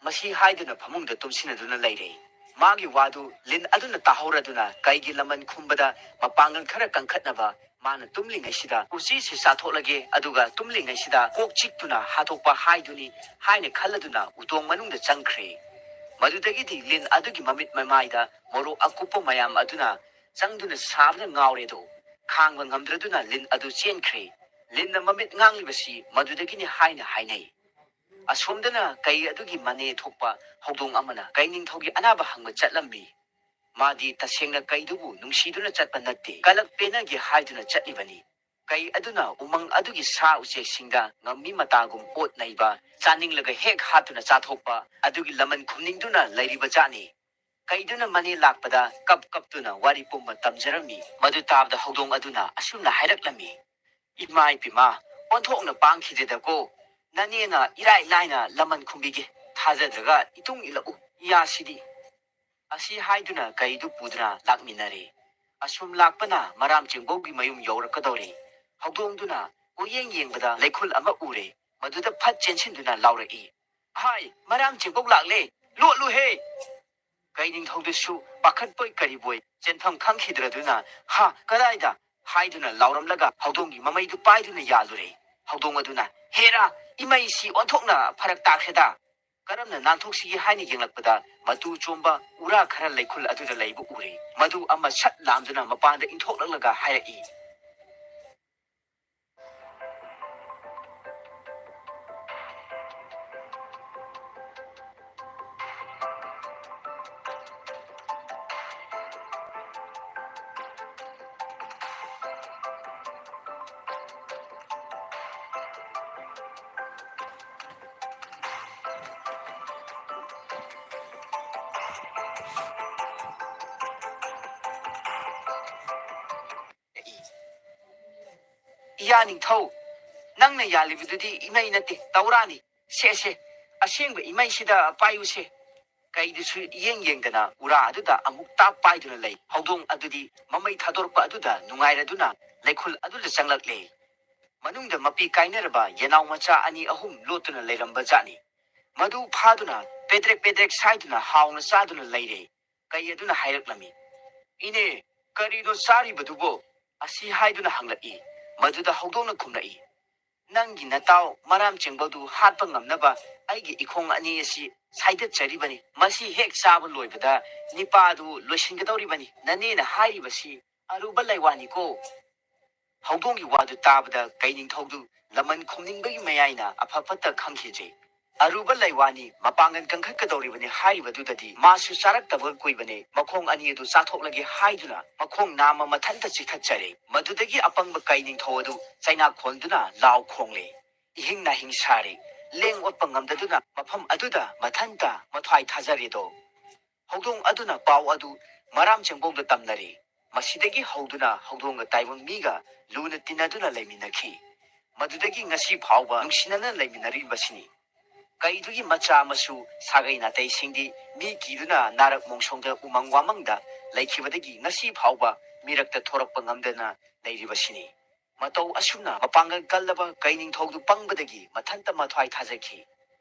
ꯃꯁꯤ ꯍꯥꯏꯗꯨꯅ ꯐꯃꯨꯡꯗ ꯇꯨꯝꯁꯤꯟꯅꯗꯨꯅ ꯂꯩꯔꯦ꯫ ꯃꯥꯒꯤ ꯋꯥꯗꯨ ꯂꯤꯟ ꯑꯗꯨꯅ ꯇꯥꯍꯧꯔꯗꯨꯅ ꯀꯩꯒꯤ ꯂꯃꯟ ꯈꯨꯝꯕꯗ ꯃꯄꯥꯡꯒꯜ ꯈꯔ ꯀꯟꯈꯠꯅꯕ ꯃꯥꯅ ꯇꯨꯝꯂꯤꯉꯩꯁꯤꯗ ꯎꯆꯤꯁꯤ ꯆꯥꯊꯣꯛꯂꯒꯦ, ꯑꯗꯨꯒ ꯇꯨꯝꯂꯤꯉꯩꯁꯤꯗ ꯀꯣꯛ ꯆꯤꯛꯇꯨꯅ ꯍꯥꯠꯇꯣꯛꯄ ꯍꯥꯏꯗꯨꯅꯤ ꯍꯥꯏꯅ ꯈꯜꯂꯗꯨꯅ ꯎꯇꯣꯡ ꯃꯅꯨꯡꯗ ꯆꯪꯈ꯭ꯔꯦ꯫ ꯃꯗꯨꯗꯒꯤꯗꯤ ꯂꯤꯟ ꯑꯗꯨꯒꯤ ꯃꯃꯤꯠ ꯃꯃꯥꯏꯗ ꯃꯣꯔꯣꯛ ꯑꯀꯨꯞꯄ ꯃꯌꯥꯝ ꯑꯗꯨꯅ ꯆꯪꯗꯨꯅ ꯁꯥꯕꯅ ꯉꯥꯎꯔꯦꯗꯣ꯫ ꯈꯥꯡꯕ ꯉꯝꯗ꯭ꯔꯗꯨꯅ ꯂꯤꯟ ꯑꯗꯨ ꯆꯦꯟꯈ꯭ꯔꯦ꯫ ꯂꯤꯟꯅ ꯃꯃꯤꯠ ꯉꯥꯡꯂꯤꯕꯁꯤ ꯃꯗꯨꯗꯒꯤꯅꯤ ꯍꯥꯏꯅ ꯍꯥꯏꯅꯩ꯫ ꯑꯁꯣꯝꯗꯅ ꯀꯩ ꯑꯗꯨꯒꯤ ꯃꯅꯦ ꯊꯣꯛꯄ ꯍꯧꯗꯣꯡ ꯑꯃꯅ ꯀꯩ ꯅꯤꯡꯊꯧꯒꯤ ꯑꯅꯥꯕ ꯍꯪꯕ ꯆꯠꯂꯝꯃꯤ꯫ ꯃꯥꯗꯤ ꯇꯁꯦꯡꯅ ꯀꯩꯗꯨꯕꯨ ꯅꯨꯡꯁꯤꯗꯨꯅ ꯆꯠꯄ ꯅꯠꯇꯦ, ꯀꯂꯛ ꯄꯦꯟꯅꯒꯦ ꯍꯥꯏꯗꯨꯅ ꯆꯠꯂꯤꯕꯅꯤ꯫ ꯀꯩ ꯑꯗꯨꯅ ꯎꯃꯪ ꯑꯗꯨꯒꯤ ꯁꯥ ꯎꯆꯦꯛꯁꯤꯡꯗ ꯉꯝꯃꯤ ꯃꯇꯥꯒꯨꯝ ꯑꯣꯠ ꯅꯩꯕ, ꯆꯥꯅꯤꯡꯂꯒ ꯍꯦꯛ ꯍꯥꯠꯇꯨꯅ ꯆꯥꯊꯣꯛꯄ ꯑꯗꯨꯒꯤ ꯂꯃꯟ ꯈꯨꯝꯅꯤꯡꯗꯨꯅ ꯂꯩꯔꯤꯕ ꯖꯥꯠꯅꯤ꯫ ꯀꯩꯗꯨꯅ ꯃꯅꯦ ꯂꯥꯛꯄꯗ ꯀꯞ ꯀꯞꯇꯨꯅ ꯋꯥꯔꯤ ꯄꯨꯝꯕ ꯇꯝꯖꯔꯝꯃꯤ꯫ ꯃꯗꯨ ꯇꯥꯕꯗ ꯍꯧꯗꯣꯡ ꯑꯗꯨꯅ ꯑꯁꯨꯝꯅ ꯍꯥꯏꯔꯛꯂꯝꯃꯤ, "ꯏꯃꯥ ꯏꯄꯦꯝꯃ, ꯑꯣꯟꯊꯣꯛꯅ ꯄꯥꯡꯈꯤꯗꯦꯗꯀꯣ꯫ ꯅꯅꯦꯅ ꯏꯔꯥꯏ ꯂꯥꯏꯅ ꯂꯃꯟ ꯈꯨꯝꯕꯤꯒꯦ ꯊꯥꯖꯗ꯭ꯔꯒ ꯏꯇꯨꯡ ꯏꯜꯂꯛꯎ, ꯏꯌꯥꯁꯤꯗꯤ"꯫ ꯑꯁꯤ ꯍꯥꯏꯗꯨꯅ ꯀꯩꯗꯨ ꯄꯨꯗꯨꯅ ꯂꯥꯛꯃꯤꯟꯅꯔꯦ꯫ ꯑꯁꯨꯝ ꯂꯥꯛꯄꯅ ꯃꯔꯥꯝ ꯆꯦꯡꯕꯧꯒꯤ ꯃꯌꯨꯝ ꯌꯧꯔꯛꯀꯗꯧꯔꯦ꯫ ꯍꯧꯗꯣꯡꯗꯨꯅ ꯀꯣꯏꯌꯦꯡ ꯌꯦꯡꯕꯗ ꯂꯩꯈꯨꯜ ꯑꯃ ꯎꯔꯦ꯫ ꯃꯗꯨꯗ ꯐꯠ ꯆꯦꯟꯁꯤꯟꯗꯨꯅ ꯂꯥꯎꯔꯛꯏ, "ꯍꯥꯏ, ꯃꯔꯥꯝ ꯆꯦꯡꯕꯧ ꯂꯥꯛꯂꯦ, ꯂꯣꯠꯂꯨꯍꯦ!" ꯀꯩ ꯅꯤꯡꯊꯧꯗꯨꯁꯨ ꯄꯥꯈꯠꯄꯣꯏ ꯀꯔꯤꯕꯣꯏ ꯆꯦꯟꯐꯝ ꯈꯪꯈꯤꯗ꯭ꯔꯗꯨꯅ, "ꯍꯥ, ꯀꯗꯥꯏꯗ?" ꯍꯥꯏꯗꯨꯅ ꯂꯥꯎꯔꯝꯂꯒ ꯍꯧꯗꯣꯡꯒꯤ ꯃꯃꯩꯗꯨ ꯄꯥꯏꯗꯨꯅ ꯌꯥꯜꯂꯨꯔꯦ꯫ ꯍꯧꯗꯣꯡ ꯑꯗꯨꯅ, "ꯍꯦꯔꯥ, ꯏꯃꯩꯁꯤ ꯑꯣꯟꯊꯣꯛꯅ ꯐꯔꯛ ꯇꯥꯈ꯭ꯔꯦꯗ! ꯀꯔꯝꯅ ꯅꯥꯟꯊꯣꯛꯁꯤꯒꯦ?" ꯍꯥꯏꯅ ꯌꯦꯡꯂꯛꯄꯗ ꯃꯇꯨ ꯆꯣꯝꯕ ꯎꯔꯥ ꯈꯔ ꯂꯩꯈꯨꯜ ꯑꯗꯨꯗ ꯂꯩꯕ ꯎꯔꯦ꯫ ꯃꯗꯨ ꯑꯃ ꯁꯠ ꯂꯥꯝꯗꯨꯅ ꯃꯄꯥꯟꯗ ꯏꯟꯊꯣꯛꯂꯛꯂꯒ ꯍꯥꯏꯔꯛꯏ, "ꯏꯌꯥ ꯅꯤꯡꯊꯧ, ꯅꯪꯅ ꯌꯥꯜꯂꯤꯕꯗꯨꯗꯤ ꯏꯃꯩ ꯅꯠꯇꯦ, ꯇꯧꯔꯥꯅꯤ꯫ ꯁꯦ, ꯁꯦ, ꯑꯁꯦꯡꯕ ꯏꯃꯩꯁꯤꯗ ꯄꯥꯏꯌꯨꯁꯦ"꯫ ꯀꯩꯗꯨꯁꯨ ꯏꯌꯦꯡ ꯌꯦꯡꯗꯅ ꯎꯔꯥ ꯑꯗꯨꯗ ꯑꯃꯨꯛ ꯇꯥꯞ ꯄꯥꯏꯗꯨꯅ ꯂꯩ꯫ ꯍꯧꯗꯣꯡ ꯑꯗꯨꯗꯤ ꯃꯃꯩ ꯊꯥꯗꯣꯔꯛꯄ ꯑꯗꯨꯗ ꯅꯨꯡꯉꯥꯏꯔꯗꯨꯅ ꯂꯩꯈꯨꯜ ꯑꯗꯨꯗ ꯆꯪꯂꯛꯂꯦ꯫ ꯃꯅꯨꯡꯗ ꯃꯄꯤ ꯀꯥꯏꯅꯔꯕ ꯌꯦꯅꯥꯎ ꯃꯆꯥ ꯑꯅꯤ ꯑꯍꯨꯝ ꯂꯣꯠꯇꯨꯅ ꯂꯩꯔꯝꯕ ꯖꯥꯠꯅꯤ꯫ ꯃꯗꯨ ꯐꯥꯗꯨꯅ ꯄꯦꯗ꯭ꯔꯦꯛ ꯄꯦꯗ꯭ꯔꯦꯛ ꯁꯥꯏꯗꯨꯅ ꯍꯥꯎꯅ ꯆꯥꯗꯨꯅ ꯂꯩꯔꯦ꯫ ꯀꯩ ꯑꯗꯨꯅ ꯍꯥꯏꯔꯛꯂꯝꯃꯤ, "ꯏꯅꯦ, ꯀꯔꯤꯅꯣ ꯆꯥꯔꯤꯕꯗꯨꯕꯣ?" ꯑꯁꯤ ꯍꯥꯏꯗꯨꯅ ꯍꯪꯂꯛꯏ꯫ ꯃꯗꯨꯗ ꯍꯧꯗꯣꯡꯅ ꯈꯨꯝꯂꯛꯏ, "ꯅꯪꯒꯤ ꯅꯇꯥꯎ ꯃꯔꯥꯝ ꯆꯦꯡꯕꯧꯗꯨ ꯍꯥꯠꯄ ꯉꯝꯅꯕ ꯑꯩꯒꯤ ꯏꯈꯣꯡ ꯑꯅꯤ ꯑꯁꯤ ꯁꯥꯏꯗꯠꯆꯔꯤꯕꯅꯤ꯫ ꯃꯁꯤ ꯍꯦꯛ ꯆꯥꯕ ꯂꯣꯏꯕꯗ ꯅꯤꯄꯥ ꯑꯗꯨ ꯂꯣꯏꯁꯤꯟꯒꯗꯧꯔꯤꯕꯅꯤ꯫ ꯅꯅꯦꯅ ꯍꯥꯏꯔꯤꯕꯁꯤ ꯑꯔꯨꯕ ꯂꯩꯋꯥꯅꯤꯀꯣ"꯫ ꯍꯧꯗꯣꯡꯒꯤ ꯋꯥꯗꯨ ꯇꯥꯕꯗ ꯀꯩ ꯅꯤꯡꯊꯧꯗꯨ ꯂꯃꯟ ꯈꯨꯝꯅꯤꯡꯕꯒꯤ ꯃꯌꯥꯏꯅ ꯑꯐ ꯐꯠꯇ ꯈꯪꯈꯤꯗ꯭ꯔꯦ꯫ "ꯑꯔꯨꯕ ꯂꯩꯋꯥꯅꯤ, ꯃꯄꯥꯡꯒꯜ ꯀꯟꯈꯠꯀꯗꯧꯔꯤꯕꯅꯤ" ꯍꯥꯏꯔꯤꯕꯗꯨꯗꯗꯤ ꯃꯥꯁꯨ ꯆꯥꯔꯛꯇꯕ ꯀꯨꯏꯕꯅꯦ, ꯃꯈꯣꯡ ꯑꯅꯤ ꯑꯗꯨ ꯆꯥꯊꯣꯛꯂꯒꯦ ꯍꯥꯏꯗꯨꯅ ꯃꯈꯣꯡ ꯅꯥꯝꯃ ꯃꯊꯟꯇ ꯆꯤꯛꯊꯠꯆꯔꯦ꯫ ꯃꯗꯨꯗꯒꯤ ꯑꯄꯪꯕ ꯀꯩ ꯅꯤꯡꯊꯧ ꯑꯗꯨ ꯆꯩꯅꯥ ꯈꯣꯟꯗꯨꯅ ꯂꯥꯎ ꯈꯣꯡꯂꯦ꯫ ꯏꯍꯤꯡ ꯅꯥꯍꯤꯡ ꯁꯥꯔꯦ꯫ ꯂꯦꯡ ꯑꯣꯠꯄ ꯉꯝꯗꯗꯨꯅ ꯃꯐꯝ ꯑꯗꯨꯗ ꯃꯊꯟꯇ ꯃꯊ꯭ꯋꯥꯏ ꯊꯥꯖꯔꯦꯗꯣ꯫ ꯍꯧꯗꯣꯡ ꯑꯗꯨꯅ ꯄꯥꯎ ꯑꯗꯨ ꯃꯔꯥꯝ ꯆꯦꯡꯕꯧꯗ ꯇꯝꯅꯔꯦ꯫ ꯃꯁꯤꯗꯒꯤ ꯍꯧꯗꯨꯅ ꯍꯧꯗꯣꯡꯒ ꯇꯥꯏꯕꯪ ꯃꯤꯒ ꯂꯨꯅ ꯇꯤꯟꯅꯗꯨꯅ ꯂꯩꯃꯤꯟꯅꯈꯤ꯫ ꯃꯗꯨꯗꯒꯤ ꯉꯁꯤ ꯐꯥꯎꯕ ꯅꯨꯡꯁꯤꯅꯅ ꯂꯩꯃꯤꯟꯅꯔꯤꯕꯁꯤꯅꯤ꯫ ꯀꯩꯗꯨꯒꯤ ꯃꯆꯥ ꯃꯁꯨ ꯁꯥꯒꯩ ꯅꯥꯇꯩꯁꯤꯡꯗꯤ ꯃꯤ ꯀꯤꯗꯨꯅ ꯅꯥꯔꯛ ꯃꯣꯡꯁꯣꯡꯗ ꯎꯃꯪ ꯋꯥꯃꯪꯗ ꯂꯩꯈꯤꯕꯗꯒꯤ ꯉꯁꯤ ꯐꯥꯎꯕ ꯃꯤꯔꯛꯇ ꯊꯣꯔꯛꯄ ꯉꯝꯗꯅ ꯂꯩꯔꯤꯕꯁꯤꯅꯤ꯫ ꯃꯇꯧ ꯑꯁꯨꯝꯅ ꯃꯄꯥꯡꯒꯜ ꯀꯜꯂꯕ ꯀꯩ ꯅꯤꯡꯊꯧꯗꯨ ꯄꯪꯕꯗꯒꯤ ꯃꯊꯟꯇ ꯃꯊ꯭ꯋꯥꯏ ꯊꯥꯖꯈꯤ꯫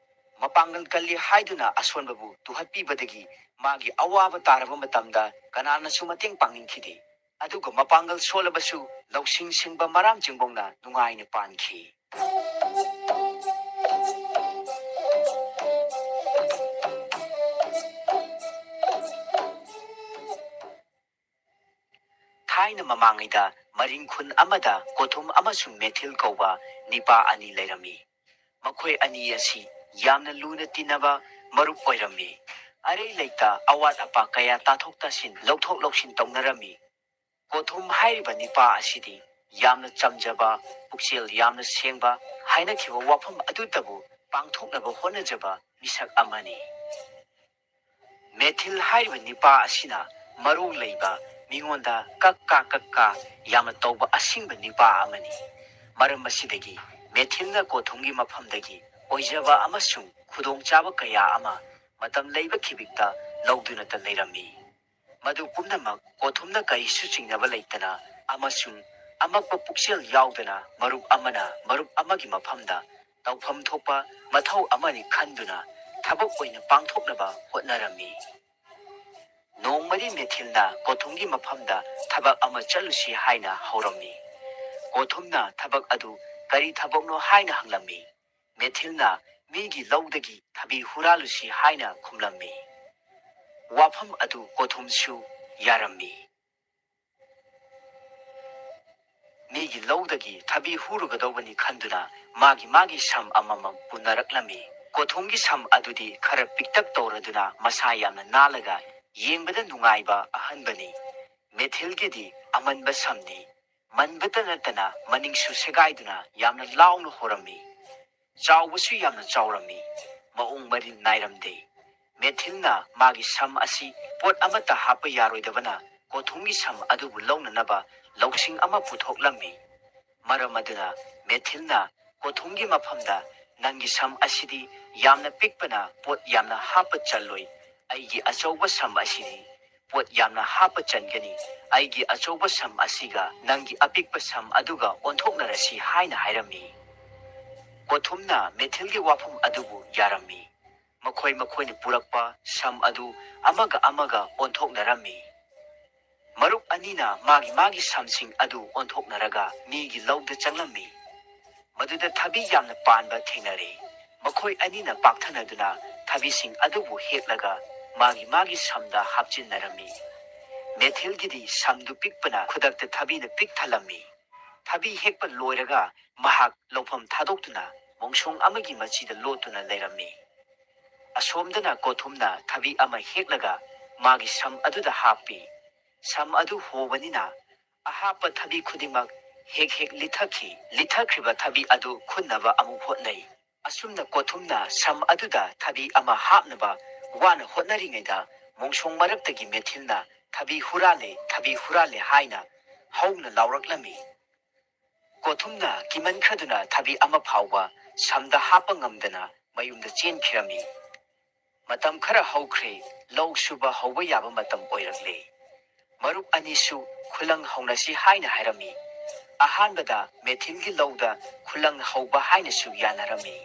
ꯃꯄꯥꯡꯒꯜ ꯀꯜꯂꯤ ꯍꯥꯏꯗꯨꯅ ꯑꯁꯣꯟꯕꯕꯨ ꯇꯨꯍꯠꯄꯤꯕꯗꯒꯤ ꯃꯥꯒꯤ ꯑꯋꯥꯕ ꯇꯥꯔꯕ ꯃꯇꯝꯗ ꯀꯅꯥꯅꯁꯨ ꯃꯇꯦꯡ ꯄꯥꯡꯅꯤꯡꯈꯤꯗꯦ꯫ ꯑꯗꯨꯒ ꯃꯄꯥꯡꯒꯜ ꯁꯣꯜꯂꯕꯁꯨ ꯂꯧꯁꯤꯡ ꯁꯤꯡꯕ ꯃꯔꯥꯝ ꯆꯦꯡꯕꯧꯅ ꯅꯨꯡꯉꯥꯏꯅ ꯄꯥꯟꯈꯤ꯫ ꯊꯥꯏꯅ ꯃꯃꯥꯡꯉꯩꯗ ꯃꯔꯤꯡ ꯈꯨꯟ ꯑꯃꯗ ꯀꯣꯊꯨꯝ ꯑꯃꯁꯨꯡ ꯃꯦꯊꯤꯜ ꯀꯧꯕ ꯅꯤꯄꯥ ꯑꯅꯤ ꯂꯩꯔꯝꯃꯤ꯫ ꯃꯈꯣꯏ ꯑꯅꯤ ꯑꯁꯤ ꯌꯥꯝꯅ ꯂꯨꯅ ꯇꯤꯟꯅꯕ ꯃꯔꯨꯞ ꯑꯣꯏꯔꯝꯃꯤ꯫ ꯑꯔꯩ ꯂꯩꯇ, ꯑꯋꯥꯠ ꯑꯄꯥ ꯀꯌꯥ ꯇꯥꯊꯣꯛ ꯇꯥꯁꯤꯟ, ꯂꯧꯊꯣꯛ ꯂꯧꯁꯤꯟ ꯇꯧꯅꯔꯝꯃꯤ꯫ ꯀꯣꯊꯨꯝ ꯍꯥꯏꯔꯤꯕ ꯅꯤꯄꯥ ꯑꯁꯤꯗꯤ ꯌꯥꯝꯅ ꯆꯝꯖꯕ, ꯄꯨꯛꯆꯦꯜ ꯌꯥꯝꯅ ꯁꯦꯡꯕ, ꯍꯥꯏꯅꯈꯤꯕ ꯋꯥꯐꯝ ꯑꯗꯨꯇꯕꯨ ꯄꯥꯡꯊꯣꯛꯅꯕ ꯍꯣꯠꯅꯖꯕ ꯃꯤꯁꯛ ꯑꯃꯅꯤ꯫ ꯃꯦꯊꯤꯜ ꯍꯥꯏꯔꯤꯕ ꯅꯤꯄꯥ ꯑꯁꯤꯅ ꯃꯔꯧ ꯂꯩꯕ, ꯃꯤꯉꯣꯟꯗ ꯀꯛ ꯀꯥ ꯀꯛ ꯀꯥ ꯌꯥꯝꯅ ꯇꯧꯕ ꯑꯁꯤꯡꯕ ꯅꯤꯄꯥ ꯑꯃꯅꯤ꯫ ꯃꯔꯝ ꯑꯁꯤꯗꯒꯤ ꯃꯦꯊꯤꯜꯅ ꯀꯣꯊꯨꯝꯒꯤ ꯃꯐꯝꯗꯒꯤ ꯑꯣꯏꯖꯕ ꯑꯃꯁꯨꯡ ꯈꯨꯗꯣꯡꯆꯥꯕ ꯀꯌꯥ ꯑꯃ ꯃꯇꯝ ꯂꯩꯕ ꯈꯤꯕꯤꯛꯇ ꯂꯧꯗꯨꯅꯇ ꯂꯩꯔꯝꯃꯤ꯫ ꯃꯗꯨ ꯄꯨꯝꯅꯃꯛ ꯀꯣꯊꯨꯝꯅ ꯀꯔꯤꯁꯨ ꯆꯤꯡꯅꯕ ꯂꯩꯇꯅ ꯑꯃꯁꯨꯡ ꯑꯃꯛꯄ ꯄꯨꯛꯆꯦꯜ ꯌꯥꯎꯗꯅ ꯃꯔꯨꯞ ꯑꯃꯅ ꯃꯔꯨꯞ ꯑꯃꯒꯤ ꯃꯐꯝꯗ ꯇꯧꯐꯝ ꯊꯣꯛꯄ ꯃꯊꯧ ꯑꯃꯅꯤ ꯈꯟꯗꯨꯅ ꯊꯕꯛ ꯑꯣꯏꯅ ꯄꯥꯡꯊꯣꯛꯅꯕ ꯍꯣꯠꯅꯔꯝꯃꯤ꯫ ꯅꯣꯡꯃꯗꯤ ꯃꯦꯊꯤꯜꯅ ꯀꯣꯊꯨꯝꯒꯤ ꯃꯐꯝꯗ ꯊꯕꯛ ꯑꯃ ꯆꯠꯂꯨꯁꯤ ꯍꯥꯏꯅ ꯍꯧꯔꯝꯃꯤ꯫ ꯀꯣꯊꯨꯝꯅ ꯊꯕꯛ ꯑꯗꯨ "ꯀꯔꯤ ꯊꯕꯛꯅꯣ?" ꯍꯥꯏꯅ ꯍꯪꯂꯝꯃꯤ꯫ ꯃꯦꯊꯤꯜꯅ, "ꯃꯤꯒꯤ ꯂꯧꯗꯒꯤ ꯊꯕꯤ ꯍꯨꯔꯥꯜꯂꯨꯁꯤ" ꯍꯥꯏꯅ ꯈꯨꯝꯂꯝꯃꯤ꯫ ꯋꯥꯐꯝ ꯑꯗꯨ ꯀꯣꯊꯨꯝꯁꯨ ꯌꯥꯔꯝꯃꯤ꯫ ꯃꯤꯒꯤ ꯂꯧꯗꯒꯤ ꯊꯕꯤ ꯍꯨꯔꯨꯒꯗꯧꯕꯅꯤ ꯈꯟꯗꯨꯅ ꯃꯥꯒꯤ ꯃꯥꯒꯤ ꯁꯝ ꯑꯃꯃꯝ ꯄꯨꯅꯔꯛꯂꯝꯃꯤ꯫ ꯀꯣꯊꯨꯝꯒꯤ ꯁꯝ ꯑꯗꯨꯗꯤ ꯈꯔ ꯄꯤꯛꯇꯛ ꯇꯧꯔꯗꯨꯅ ꯃꯁꯥ ꯌꯥꯝꯅ ꯅꯥꯜꯂꯒ ꯌꯦꯡꯕꯗ ꯅꯨꯡꯉꯥꯏꯕ ꯑꯍꯟꯕꯅꯤ꯫ ꯃꯦꯊꯤꯜꯒꯤꯗꯤ ꯑꯃꯟꯕ ꯁꯝꯅꯤ꯫ ꯃꯟꯕꯇ ꯅꯠꯇꯅ ꯃꯅꯤꯡꯁꯨ ꯁꯦꯒꯥꯏꯗꯨꯅ ꯌꯥꯝꯅ ꯂꯥꯎꯅ ꯍꯣꯔꯝꯃꯤ꯫ ꯆꯥꯎꯕꯁꯨ ꯌꯥꯝꯅ ꯆꯥꯎꯔꯝꯃꯤ꯫ ꯃꯑꯣꯡ ꯃꯔꯤꯜ ꯅꯥꯏꯔꯝꯗꯦ꯫ ꯃꯦꯊꯤꯜꯅ ꯃꯥꯒꯤ ꯁꯝ ꯑꯁꯤ ꯄꯣꯠ ꯑꯃꯠꯇ ꯍꯥꯞꯄ ꯌꯥꯔꯣꯏꯗꯕꯅ ꯀꯣꯊꯨꯝꯒꯤ ꯁꯝ ꯑꯗꯨꯕꯨ ꯂꯧꯅꯅꯕ ꯂꯧꯁꯤꯡ ꯑꯃ ꯄꯨꯊꯣꯛꯂꯝꯃꯤ꯫ ꯃꯔꯝ ꯑꯗꯨꯅ ꯃꯦꯊꯤꯜꯅ ꯀꯣꯊꯨꯝꯒꯤ ꯃꯐꯝꯗ, "ꯅꯪꯒꯤ ꯁꯝ ꯑꯁꯤꯗꯤ ꯌꯥꯝꯅ ꯄꯤꯛꯄꯅ ꯄꯣꯠ ꯌꯥꯝꯅ ꯍꯥꯞꯄ ꯆꯜꯂꯣꯏ꯫ ꯑꯩꯒꯤ ꯑꯆꯧꯕ ꯁꯝ ꯑꯁꯤꯗꯤ ꯄꯣꯠ ꯌꯥꯝꯅ ꯍꯥꯞꯄ ꯆꯟꯒꯅꯤ꯫ ꯑꯩꯒꯤ ꯑꯆꯧꯕ ꯁꯝ ꯑꯁꯤꯒ ꯅꯪꯒꯤ ꯑꯄꯤꯛꯄ ꯁꯝ ꯑꯗꯨꯒ ꯑꯣꯟꯊꯣꯛꯅꯔꯁꯤ" ꯍꯥꯏꯅ ꯍꯥꯏꯔꯝꯃꯤ꯫ ꯀꯣꯊꯨꯝꯅ ꯃꯦꯊꯤꯜꯒꯤ ꯋꯥꯐꯝ ꯑꯗꯨꯕꯨ ꯌꯥꯔꯝꯃꯤ꯫ ꯃꯈꯣꯏ ꯃꯈꯣꯏꯅ ꯄꯨꯔꯛꯄ ꯁꯝ ꯑꯗꯨ ꯑꯃꯒ ꯑꯃꯒ ꯑꯣꯟꯊꯣꯛꯅꯔꯝꯃꯤ꯫ ꯃꯔꯨꯞ ꯑꯅꯤꯅ ꯃꯥꯒꯤ ꯃꯥꯒꯤ ꯁꯝꯁꯤꯡ ꯑꯗꯨ ꯑꯣꯟꯊꯣꯛꯅꯔꯒ ꯃꯤꯒꯤ ꯂꯧꯗ ꯆꯪꯂꯝꯃꯤ꯫ ꯃꯗꯨꯗ ꯊꯕꯤ ꯌꯥꯝꯅ ꯄꯥꯟꯕ ꯊꯦꯡꯅꯔꯦ꯫ ꯃꯈꯣꯏ ꯑꯅꯤꯅ ꯄꯥꯛꯊꯅꯗꯨꯅ ꯊꯕꯤꯁꯤꯡ ꯑꯗꯨꯕꯨ ꯍꯦꯛꯂꯒ ꯃꯥꯒꯤ ꯃꯥꯒꯤ ꯁꯝꯗ ꯍꯥꯞꯆꯤꯟꯅꯔꯝꯃꯤ꯫ ꯃꯦꯊꯤꯜꯒꯤꯗꯤ ꯁꯝꯗꯨ ꯄꯤꯛꯄꯅ ꯈꯨꯗꯛꯇ ꯊꯕꯤꯅ ꯄꯤꯛ ꯊꯜꯂꯝꯃꯤ꯫ ꯊꯕꯤ ꯍꯦꯛꯄ ꯂꯣꯏꯔꯒ ꯃꯍꯥꯛ ꯂꯧꯐꯝ ꯊꯥꯗꯣꯛꯇꯨꯅ ꯃꯣꯡꯁꯣꯡ ꯑꯃꯒꯤ ꯃꯆꯤꯗ ꯂꯣꯠꯇꯨꯅ ꯂꯩꯔꯝꯃꯤ꯫ ꯑꯁꯣꯝꯗꯅ ꯀꯣꯊꯨꯝꯅ ꯊꯕꯤ ꯑꯃ ꯍꯦꯛꯂꯒ ꯃꯥꯒꯤ ꯁꯝ ꯑꯗꯨꯗ ꯍꯥꯞꯄꯤ꯫ ꯁꯝ ꯑꯗꯨ ꯍꯣꯕꯅꯤꯅ ꯑꯍꯥꯞꯄ ꯊꯕꯤ ꯈꯨꯗꯤꯡꯃꯛ ꯍꯦꯛ ꯍꯦꯛ ꯂꯤꯊꯈꯤ꯫ ꯂꯤꯊꯈ꯭ꯔꯤꯕ ꯊꯕꯤ ꯑꯗꯨ ꯈꯨꯟꯅꯕ ꯑꯃꯨꯛ ꯍꯣꯠꯅꯩ꯫ ꯑꯁꯨꯝꯅ ꯀꯣꯊꯨꯝꯅ ꯁꯝ ꯑꯗꯨꯗ ꯊꯕꯤ ꯑꯃ ꯍꯥꯞꯅꯕ ꯋꯥꯅ ꯍꯣꯠꯅꯔꯤꯉꯩꯗ ꯃꯣꯡꯁꯣꯡ ꯃꯔꯛꯇꯒꯤ ꯃꯦꯊꯤꯜꯅ "ꯊꯕꯤ ꯍꯨꯔꯥꯜꯂꯦ, ꯊꯕꯤ ꯍꯨꯔꯥꯜꯂꯦ" ꯍꯥꯏꯅ ꯍꯧꯅ ꯂꯥꯎꯔꯛꯂꯝꯃꯤ꯫ ꯀꯣꯊꯨꯝꯅ ꯀꯤꯃꯟꯈ꯭ꯔꯗꯨꯅ ꯊꯕꯤ ꯑꯃ ꯐꯥꯎꯕ ꯁꯝꯗ ꯍꯥꯞꯄ ꯉꯝꯗꯅ ꯃꯌꯨꯝꯗ ꯆꯦꯟꯈꯤꯔꯝꯃꯤ꯫ ꯃꯇꯝ ꯈꯔ ꯍꯧꯈ꯭ꯔꯦ, ꯂꯧ ꯁꯨꯕ ꯍꯧꯕ ꯌꯥꯕ ꯃꯇꯝ ꯑꯣꯏꯔꯛꯂꯦ꯫ ꯃꯔꯨꯞ ꯑꯅꯤꯁꯨ ꯈꯨꯂꯪ ꯍꯧꯅꯁꯤ ꯍꯥꯏꯅ ꯍꯥꯏꯔꯝꯃꯤ꯫ ꯑꯍꯥꯟꯕꯗ ꯃꯦꯊꯤꯜꯒꯤ ꯂꯧꯗ ꯈꯨꯂꯪ ꯍꯧꯕ ꯍꯥꯏꯅꯁꯨ ꯌꯥꯅꯔꯝꯃꯤ꯫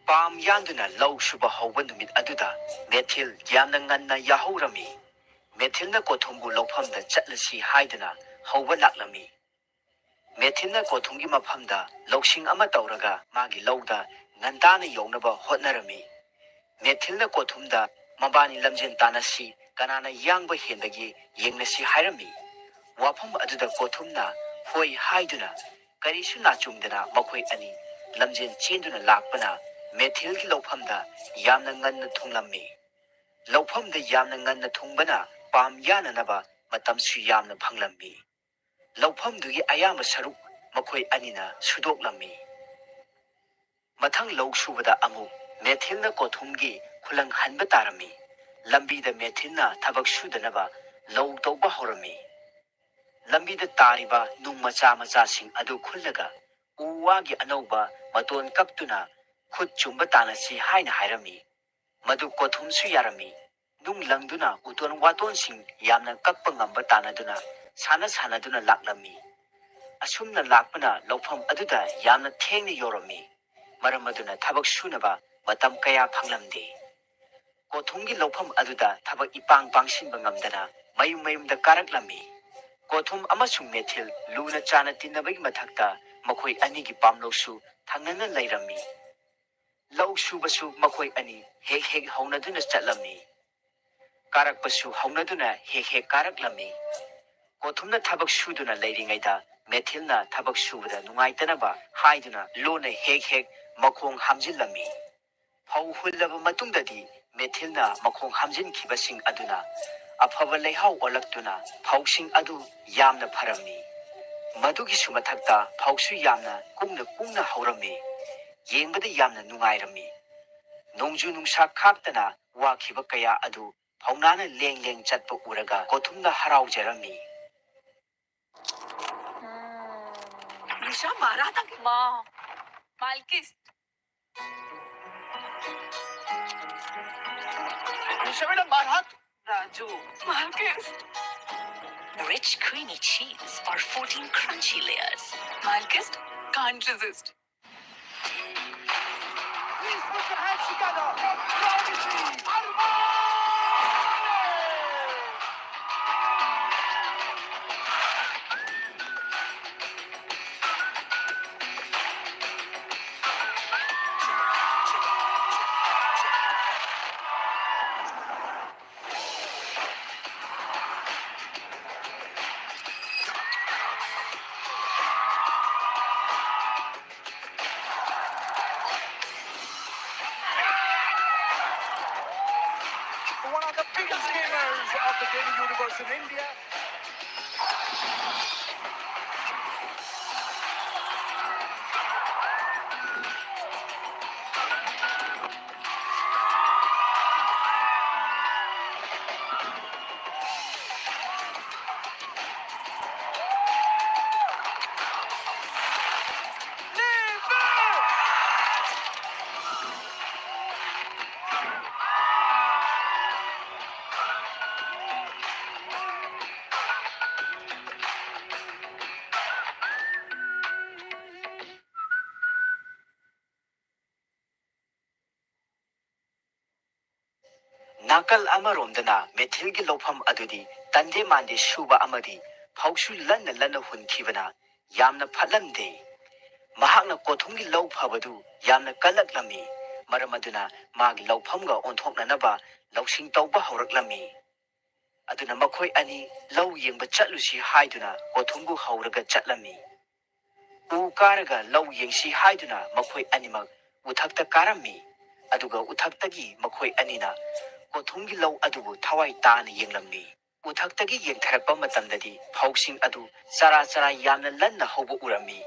ꯄꯥꯝ ꯌꯥꯟꯗꯨꯅ ꯂꯧ ꯁꯨꯕ ꯍꯧꯕ ꯅꯨꯃꯤꯠ ꯑꯗꯨꯗ ꯃꯦꯊꯤꯜ ꯌꯥꯝꯅ ꯉꯟꯅ ꯌꯥꯍꯧꯔꯝꯃꯤ꯫ ꯃꯦꯊꯤꯜꯅ ꯀꯣꯊꯨꯝꯕꯨ ꯂꯧꯐꯝꯗ ꯆꯠꯂꯁꯤ ꯍꯥꯏꯗꯨꯅ ꯍꯧꯕ ꯂꯥꯛꯂꯝꯃꯤ꯫ ꯃꯦꯊꯤꯜꯅ ꯀꯣꯊꯨꯝꯒꯤ ꯃꯐꯝꯗ ꯂꯧꯁꯤꯡ ꯑꯃ ꯇꯧꯔꯒ ꯃꯥꯒꯤ ꯂꯧꯗ ꯉꯟꯇꯥꯅ ꯌꯧꯅꯕ ꯍꯣꯠꯅꯔꯝꯃꯤ꯫ ꯃꯦꯊꯤꯜꯅ ꯀꯣꯊꯨꯝꯗ, "ꯃꯕꯥꯅꯤ ꯂꯝꯖꯦꯟ ꯇꯥꯟꯅꯁꯤ, ꯀꯅꯥꯅ ꯌꯥꯡꯕ ꯍꯦꯟꯕꯒꯦ ꯌꯦꯡꯅꯁꯤ" ꯍꯥꯏꯔꯝꯃꯤ꯫ ꯋꯥꯐꯝ ꯑꯗꯨꯗ ꯀꯣꯊꯨꯝꯅ ꯍꯣꯏ ꯍꯥꯏꯗꯨꯅ, ꯀꯔꯤꯁꯨ ꯅꯥꯆꯨꯡꯗꯅ ꯃꯈꯣꯏ ꯑꯅꯤ ꯂꯝꯖꯦꯟ ꯆꯦꯟꯗꯨꯅ ꯂꯥꯛꯄꯅ ꯃꯦꯊꯤꯜꯒꯤ ꯂꯧꯐꯝꯗ ꯌꯥꯝꯅ ꯉꯟꯅ ꯊꯨꯡꯂꯝꯃꯤ꯫ ꯂꯧꯐꯝꯗ ꯌꯥꯝꯅ ꯉꯟꯅ ꯊꯨꯡꯕꯅ ꯄꯥꯝ ꯌꯥꯅꯅꯕ ꯃꯇꯝꯁꯨ ꯌꯥꯝꯅ ꯐꯪꯂꯝꯃꯤ꯫ ꯂꯧꯐꯝꯗꯨꯒꯤ ꯑꯌꯥꯝꯕ ꯁꯔꯨꯛ ꯃꯈꯣꯏ ꯑꯅꯤꯅ ꯁꯨꯗꯣꯛꯂꯝꯃꯤ꯫ ꯃꯊꯪ ꯂꯧ ꯁꯨꯕꯗ ꯑꯃꯨꯛ ꯃꯦꯊꯤꯜꯅ ꯀꯣꯊꯨꯝꯒꯤ ꯈꯨꯂꯪ ꯍꯟꯕ ꯇꯥꯔꯝꯃꯤ꯫ ꯂꯝꯕꯤꯗ ꯃꯦꯊꯤꯜꯅ ꯊꯕꯛ ꯁꯨꯗꯅꯕ ꯂꯧ ꯇꯧꯕ ꯍꯧꯔꯝꯃꯤ꯫ ꯂꯝꯕꯤꯗ ꯇꯥꯔꯤꯕ ꯅꯨꯡ ꯃꯆꯥ ꯃꯆꯥꯁꯤꯡ ꯑꯗꯨ ꯈꯨꯜꯂꯒ ꯎ ꯋꯥꯒꯤ ꯑꯅꯧꯕ ꯃꯇꯣꯟ ꯀꯛꯇꯨꯅ ꯈꯨꯠ ꯆꯨꯝꯕ ꯇꯥꯅꯁꯤ ꯍꯥꯏꯅ ꯍꯥꯏꯔꯝꯃꯤ꯫ ꯃꯗꯨ ꯀꯣꯊꯨꯝꯁꯨ ꯌꯥꯔꯝꯃꯤ꯫ ꯅꯨꯡ ꯂꯪꯗꯨꯅ ꯎꯇꯣꯟ ꯋꯥꯇꯣꯟꯁꯤꯡ ꯌꯥꯝꯅ ꯀꯛꯄ ꯉꯝꯕ ꯇꯥꯟꯅꯗꯨꯅ, ꯁꯥꯟꯅ ꯁꯥꯟꯅꯗꯨꯅ ꯂꯥꯛꯂꯝꯃꯤ꯫ ꯑꯁꯨꯝꯅ ꯂꯥꯛꯄꯅ ꯂꯧꯐꯝ ꯑꯗꯨꯗ ꯌꯥꯝꯅ ꯊꯦꯡꯅ ꯌꯧꯔꯝꯃꯤ꯫ ꯃꯔꯝ ꯑꯗꯨꯅ ꯊꯕꯛ ꯁꯨꯅꯕ ꯃꯇꯝ ꯀꯌꯥ ꯐꯪꯂꯝꯗꯦ꯫ ꯀꯣꯊꯨꯝꯒꯤ ꯂꯧꯐꯝ ꯑꯗꯨꯗ ꯊꯕꯛ ꯏꯄꯥꯡ ꯄꯥꯡꯁꯤꯟꯕ ꯉꯝꯗꯅ ꯃꯌꯨꯝ ꯃꯌꯨꯝꯗ ꯀꯥꯔꯛꯂꯝꯃꯤ꯫ ꯀꯣꯊꯨꯝ ꯑꯃꯁꯨꯡ ꯃꯦꯊꯤꯜ ꯂꯨꯅ ꯆꯥꯟꯅ ꯇꯤꯟꯅꯕꯒꯤ ꯃꯊꯛꯇ ꯃꯈꯣꯏ ꯑꯅꯤꯒꯤ ꯄꯥꯝꯂꯧꯁꯨ ꯊꯪꯅꯅ ꯂꯩꯔꯝꯃꯤ꯫ ꯂꯧ ꯁꯨꯕꯁꯨ ꯃꯈꯣꯏ ꯑꯅꯤ ꯍꯦꯛ ꯍꯦꯛ ꯍꯧꯅꯗꯨꯅ ꯆꯠꯂꯝꯃꯤ꯫ ꯀꯥꯔꯛꯄꯁꯨ ꯍꯧꯅꯗꯨꯅ ꯍꯦꯛ ꯍꯦꯛ ꯀꯥꯔꯛꯂꯝꯃꯤ꯫ ꯀꯣꯊꯨꯝꯅ ꯊꯕꯛ ꯁꯨꯗꯨꯅ ꯂꯩꯔꯤꯉꯩꯗ ꯃꯦꯊꯤꯜꯅ ꯊꯕꯛ ꯁꯨꯕꯗ ꯅꯨꯡꯉꯥꯏꯇꯅꯕ ꯍꯥꯏꯗꯨꯅ ꯂꯣꯟꯅ ꯍꯦꯛ ꯍꯦꯛ ꯃꯈꯣꯡ ꯍꯥꯝꯖꯤꯜꯂꯝꯃꯤ꯫ ꯐꯧ ꯍꯨꯜꯂꯕ ꯃꯇꯨꯡꯗꯗꯤ ꯃꯦꯊꯤꯜꯅ ꯃꯈꯣꯡ ꯍꯥꯝꯖꯤꯟꯈꯤꯕꯁꯤꯡ ꯑꯗꯨꯅ ꯑꯐꯕ ꯂꯩꯍꯥꯎ ꯑꯣꯜꯂꯛꯇꯨꯅ ꯐꯧꯁꯤꯡ ꯑꯗꯨ ꯌꯥꯝꯅ ꯐꯔꯝꯃꯤ꯫ ꯃꯗꯨꯒꯤꯁꯨ ꯃꯊꯛꯇ ꯐꯧꯁꯨ ꯌꯥꯝꯅ ꯀꯨꯡꯅ ꯀꯨꯡꯅ ꯍꯧꯔꯝꯃꯤ꯫ ꯌꯦꯡꯕꯗ ꯌꯥꯝꯅ ꯅꯨꯡꯉꯥꯏꯔꯝꯃꯤ꯫ ꯅꯣꯡꯖꯨ ꯅꯨꯡꯁꯥ ꯈꯥꯛꯇꯅ ꯋꯥꯈꯤꯕ ꯀꯌꯥ ꯑꯗꯨ ꯐꯧꯅꯥꯅ ꯂꯦꯡ ꯂꯦꯡ ꯆꯠꯄ ꯎꯔꯒ ꯀꯣꯊꯨꯝꯅ ꯍꯔꯥꯎꯖꯔꯝꯃꯤ꯫ ऋषभ, बारात आ गई। माँ। मालकिस। ऋषभ, बेटा, बारात। राजू। मालकिस। Rich creamy cheese और fourteen crunchy layers। मालकिस, can't resist। Please put your hands together for Prodigy Armani! of the gaming universe in India. ꯅꯥꯀꯜ ꯑꯃꯔꯣꯝꯗꯅ ꯃꯦꯊꯤꯜꯒꯤ ꯂꯧꯐꯝ ꯑꯗꯨꯗꯤ ꯇꯟꯗꯦ ꯃꯥꯟꯗꯦ ꯁꯨꯕ ꯑꯃꯗꯤ ꯐꯧꯁꯨ ꯂꯟꯅ ꯂꯟꯅ ꯍꯨꯟꯈꯤꯕꯅ ꯌꯥꯝꯅ ꯐꯠꯂꯝꯗꯦ꯫ ꯃꯍꯥꯛꯅ ꯀꯣꯊꯨꯝꯒꯤ ꯂꯧ ꯐꯕꯗꯨ ꯌꯥꯝꯅ ꯀꯜꯂꯛꯂꯝꯃꯤ꯫ ꯃꯔꯝ ꯑꯗꯨꯅ ꯃꯥꯒꯤ ꯂꯧꯐꯝꯒ ꯑꯣꯟꯊꯣꯛꯅꯅꯕ ꯂꯧꯁꯤꯡ ꯇꯧꯕ ꯍꯧꯔꯛꯂꯝꯃꯤ꯫ ꯑꯗꯨꯅ ꯃꯈꯣꯏ ꯑꯅꯤ ꯂꯧ ꯌꯦꯡꯕ ꯆꯠꯂꯨꯁꯤ ꯍꯥꯏꯗꯨꯅ ꯀꯣꯊꯨꯝꯕꯨ ꯍꯧꯔꯒ ꯆꯠꯂꯝꯃꯤ꯫ ꯎ ꯀꯥꯔꯒ ꯂꯧ ꯌꯦꯡꯁꯤ ꯍꯥꯏꯗꯨꯅ ꯃꯈꯣꯏ ꯑꯅꯤꯃꯛ ꯎꯊꯛꯇ ꯀꯥꯔꯝꯃꯤ꯫ ꯑꯗꯨꯒ ꯎꯊꯛꯇꯒꯤ ꯃꯈꯣꯏ ꯑꯅꯤꯅ ꯀꯣꯊꯨꯝꯒꯤ ꯂꯧ ꯑꯗꯨꯕꯨ ꯊꯋꯥꯏ ꯇꯥꯅ ꯌꯦꯡꯂꯝꯃꯤ꯫ ꯎꯊꯛꯇꯒꯤ ꯌꯦꯡꯊꯔꯛꯄ ꯃꯇꯝꯗꯗꯤ ꯐꯧꯁꯤꯡ ꯑꯗꯨ ꯆꯔꯥ ꯆꯔꯥ ꯌꯥꯝꯅ ꯂꯟꯅ ꯍꯧꯕ ꯎꯔꯝꯃꯤ꯫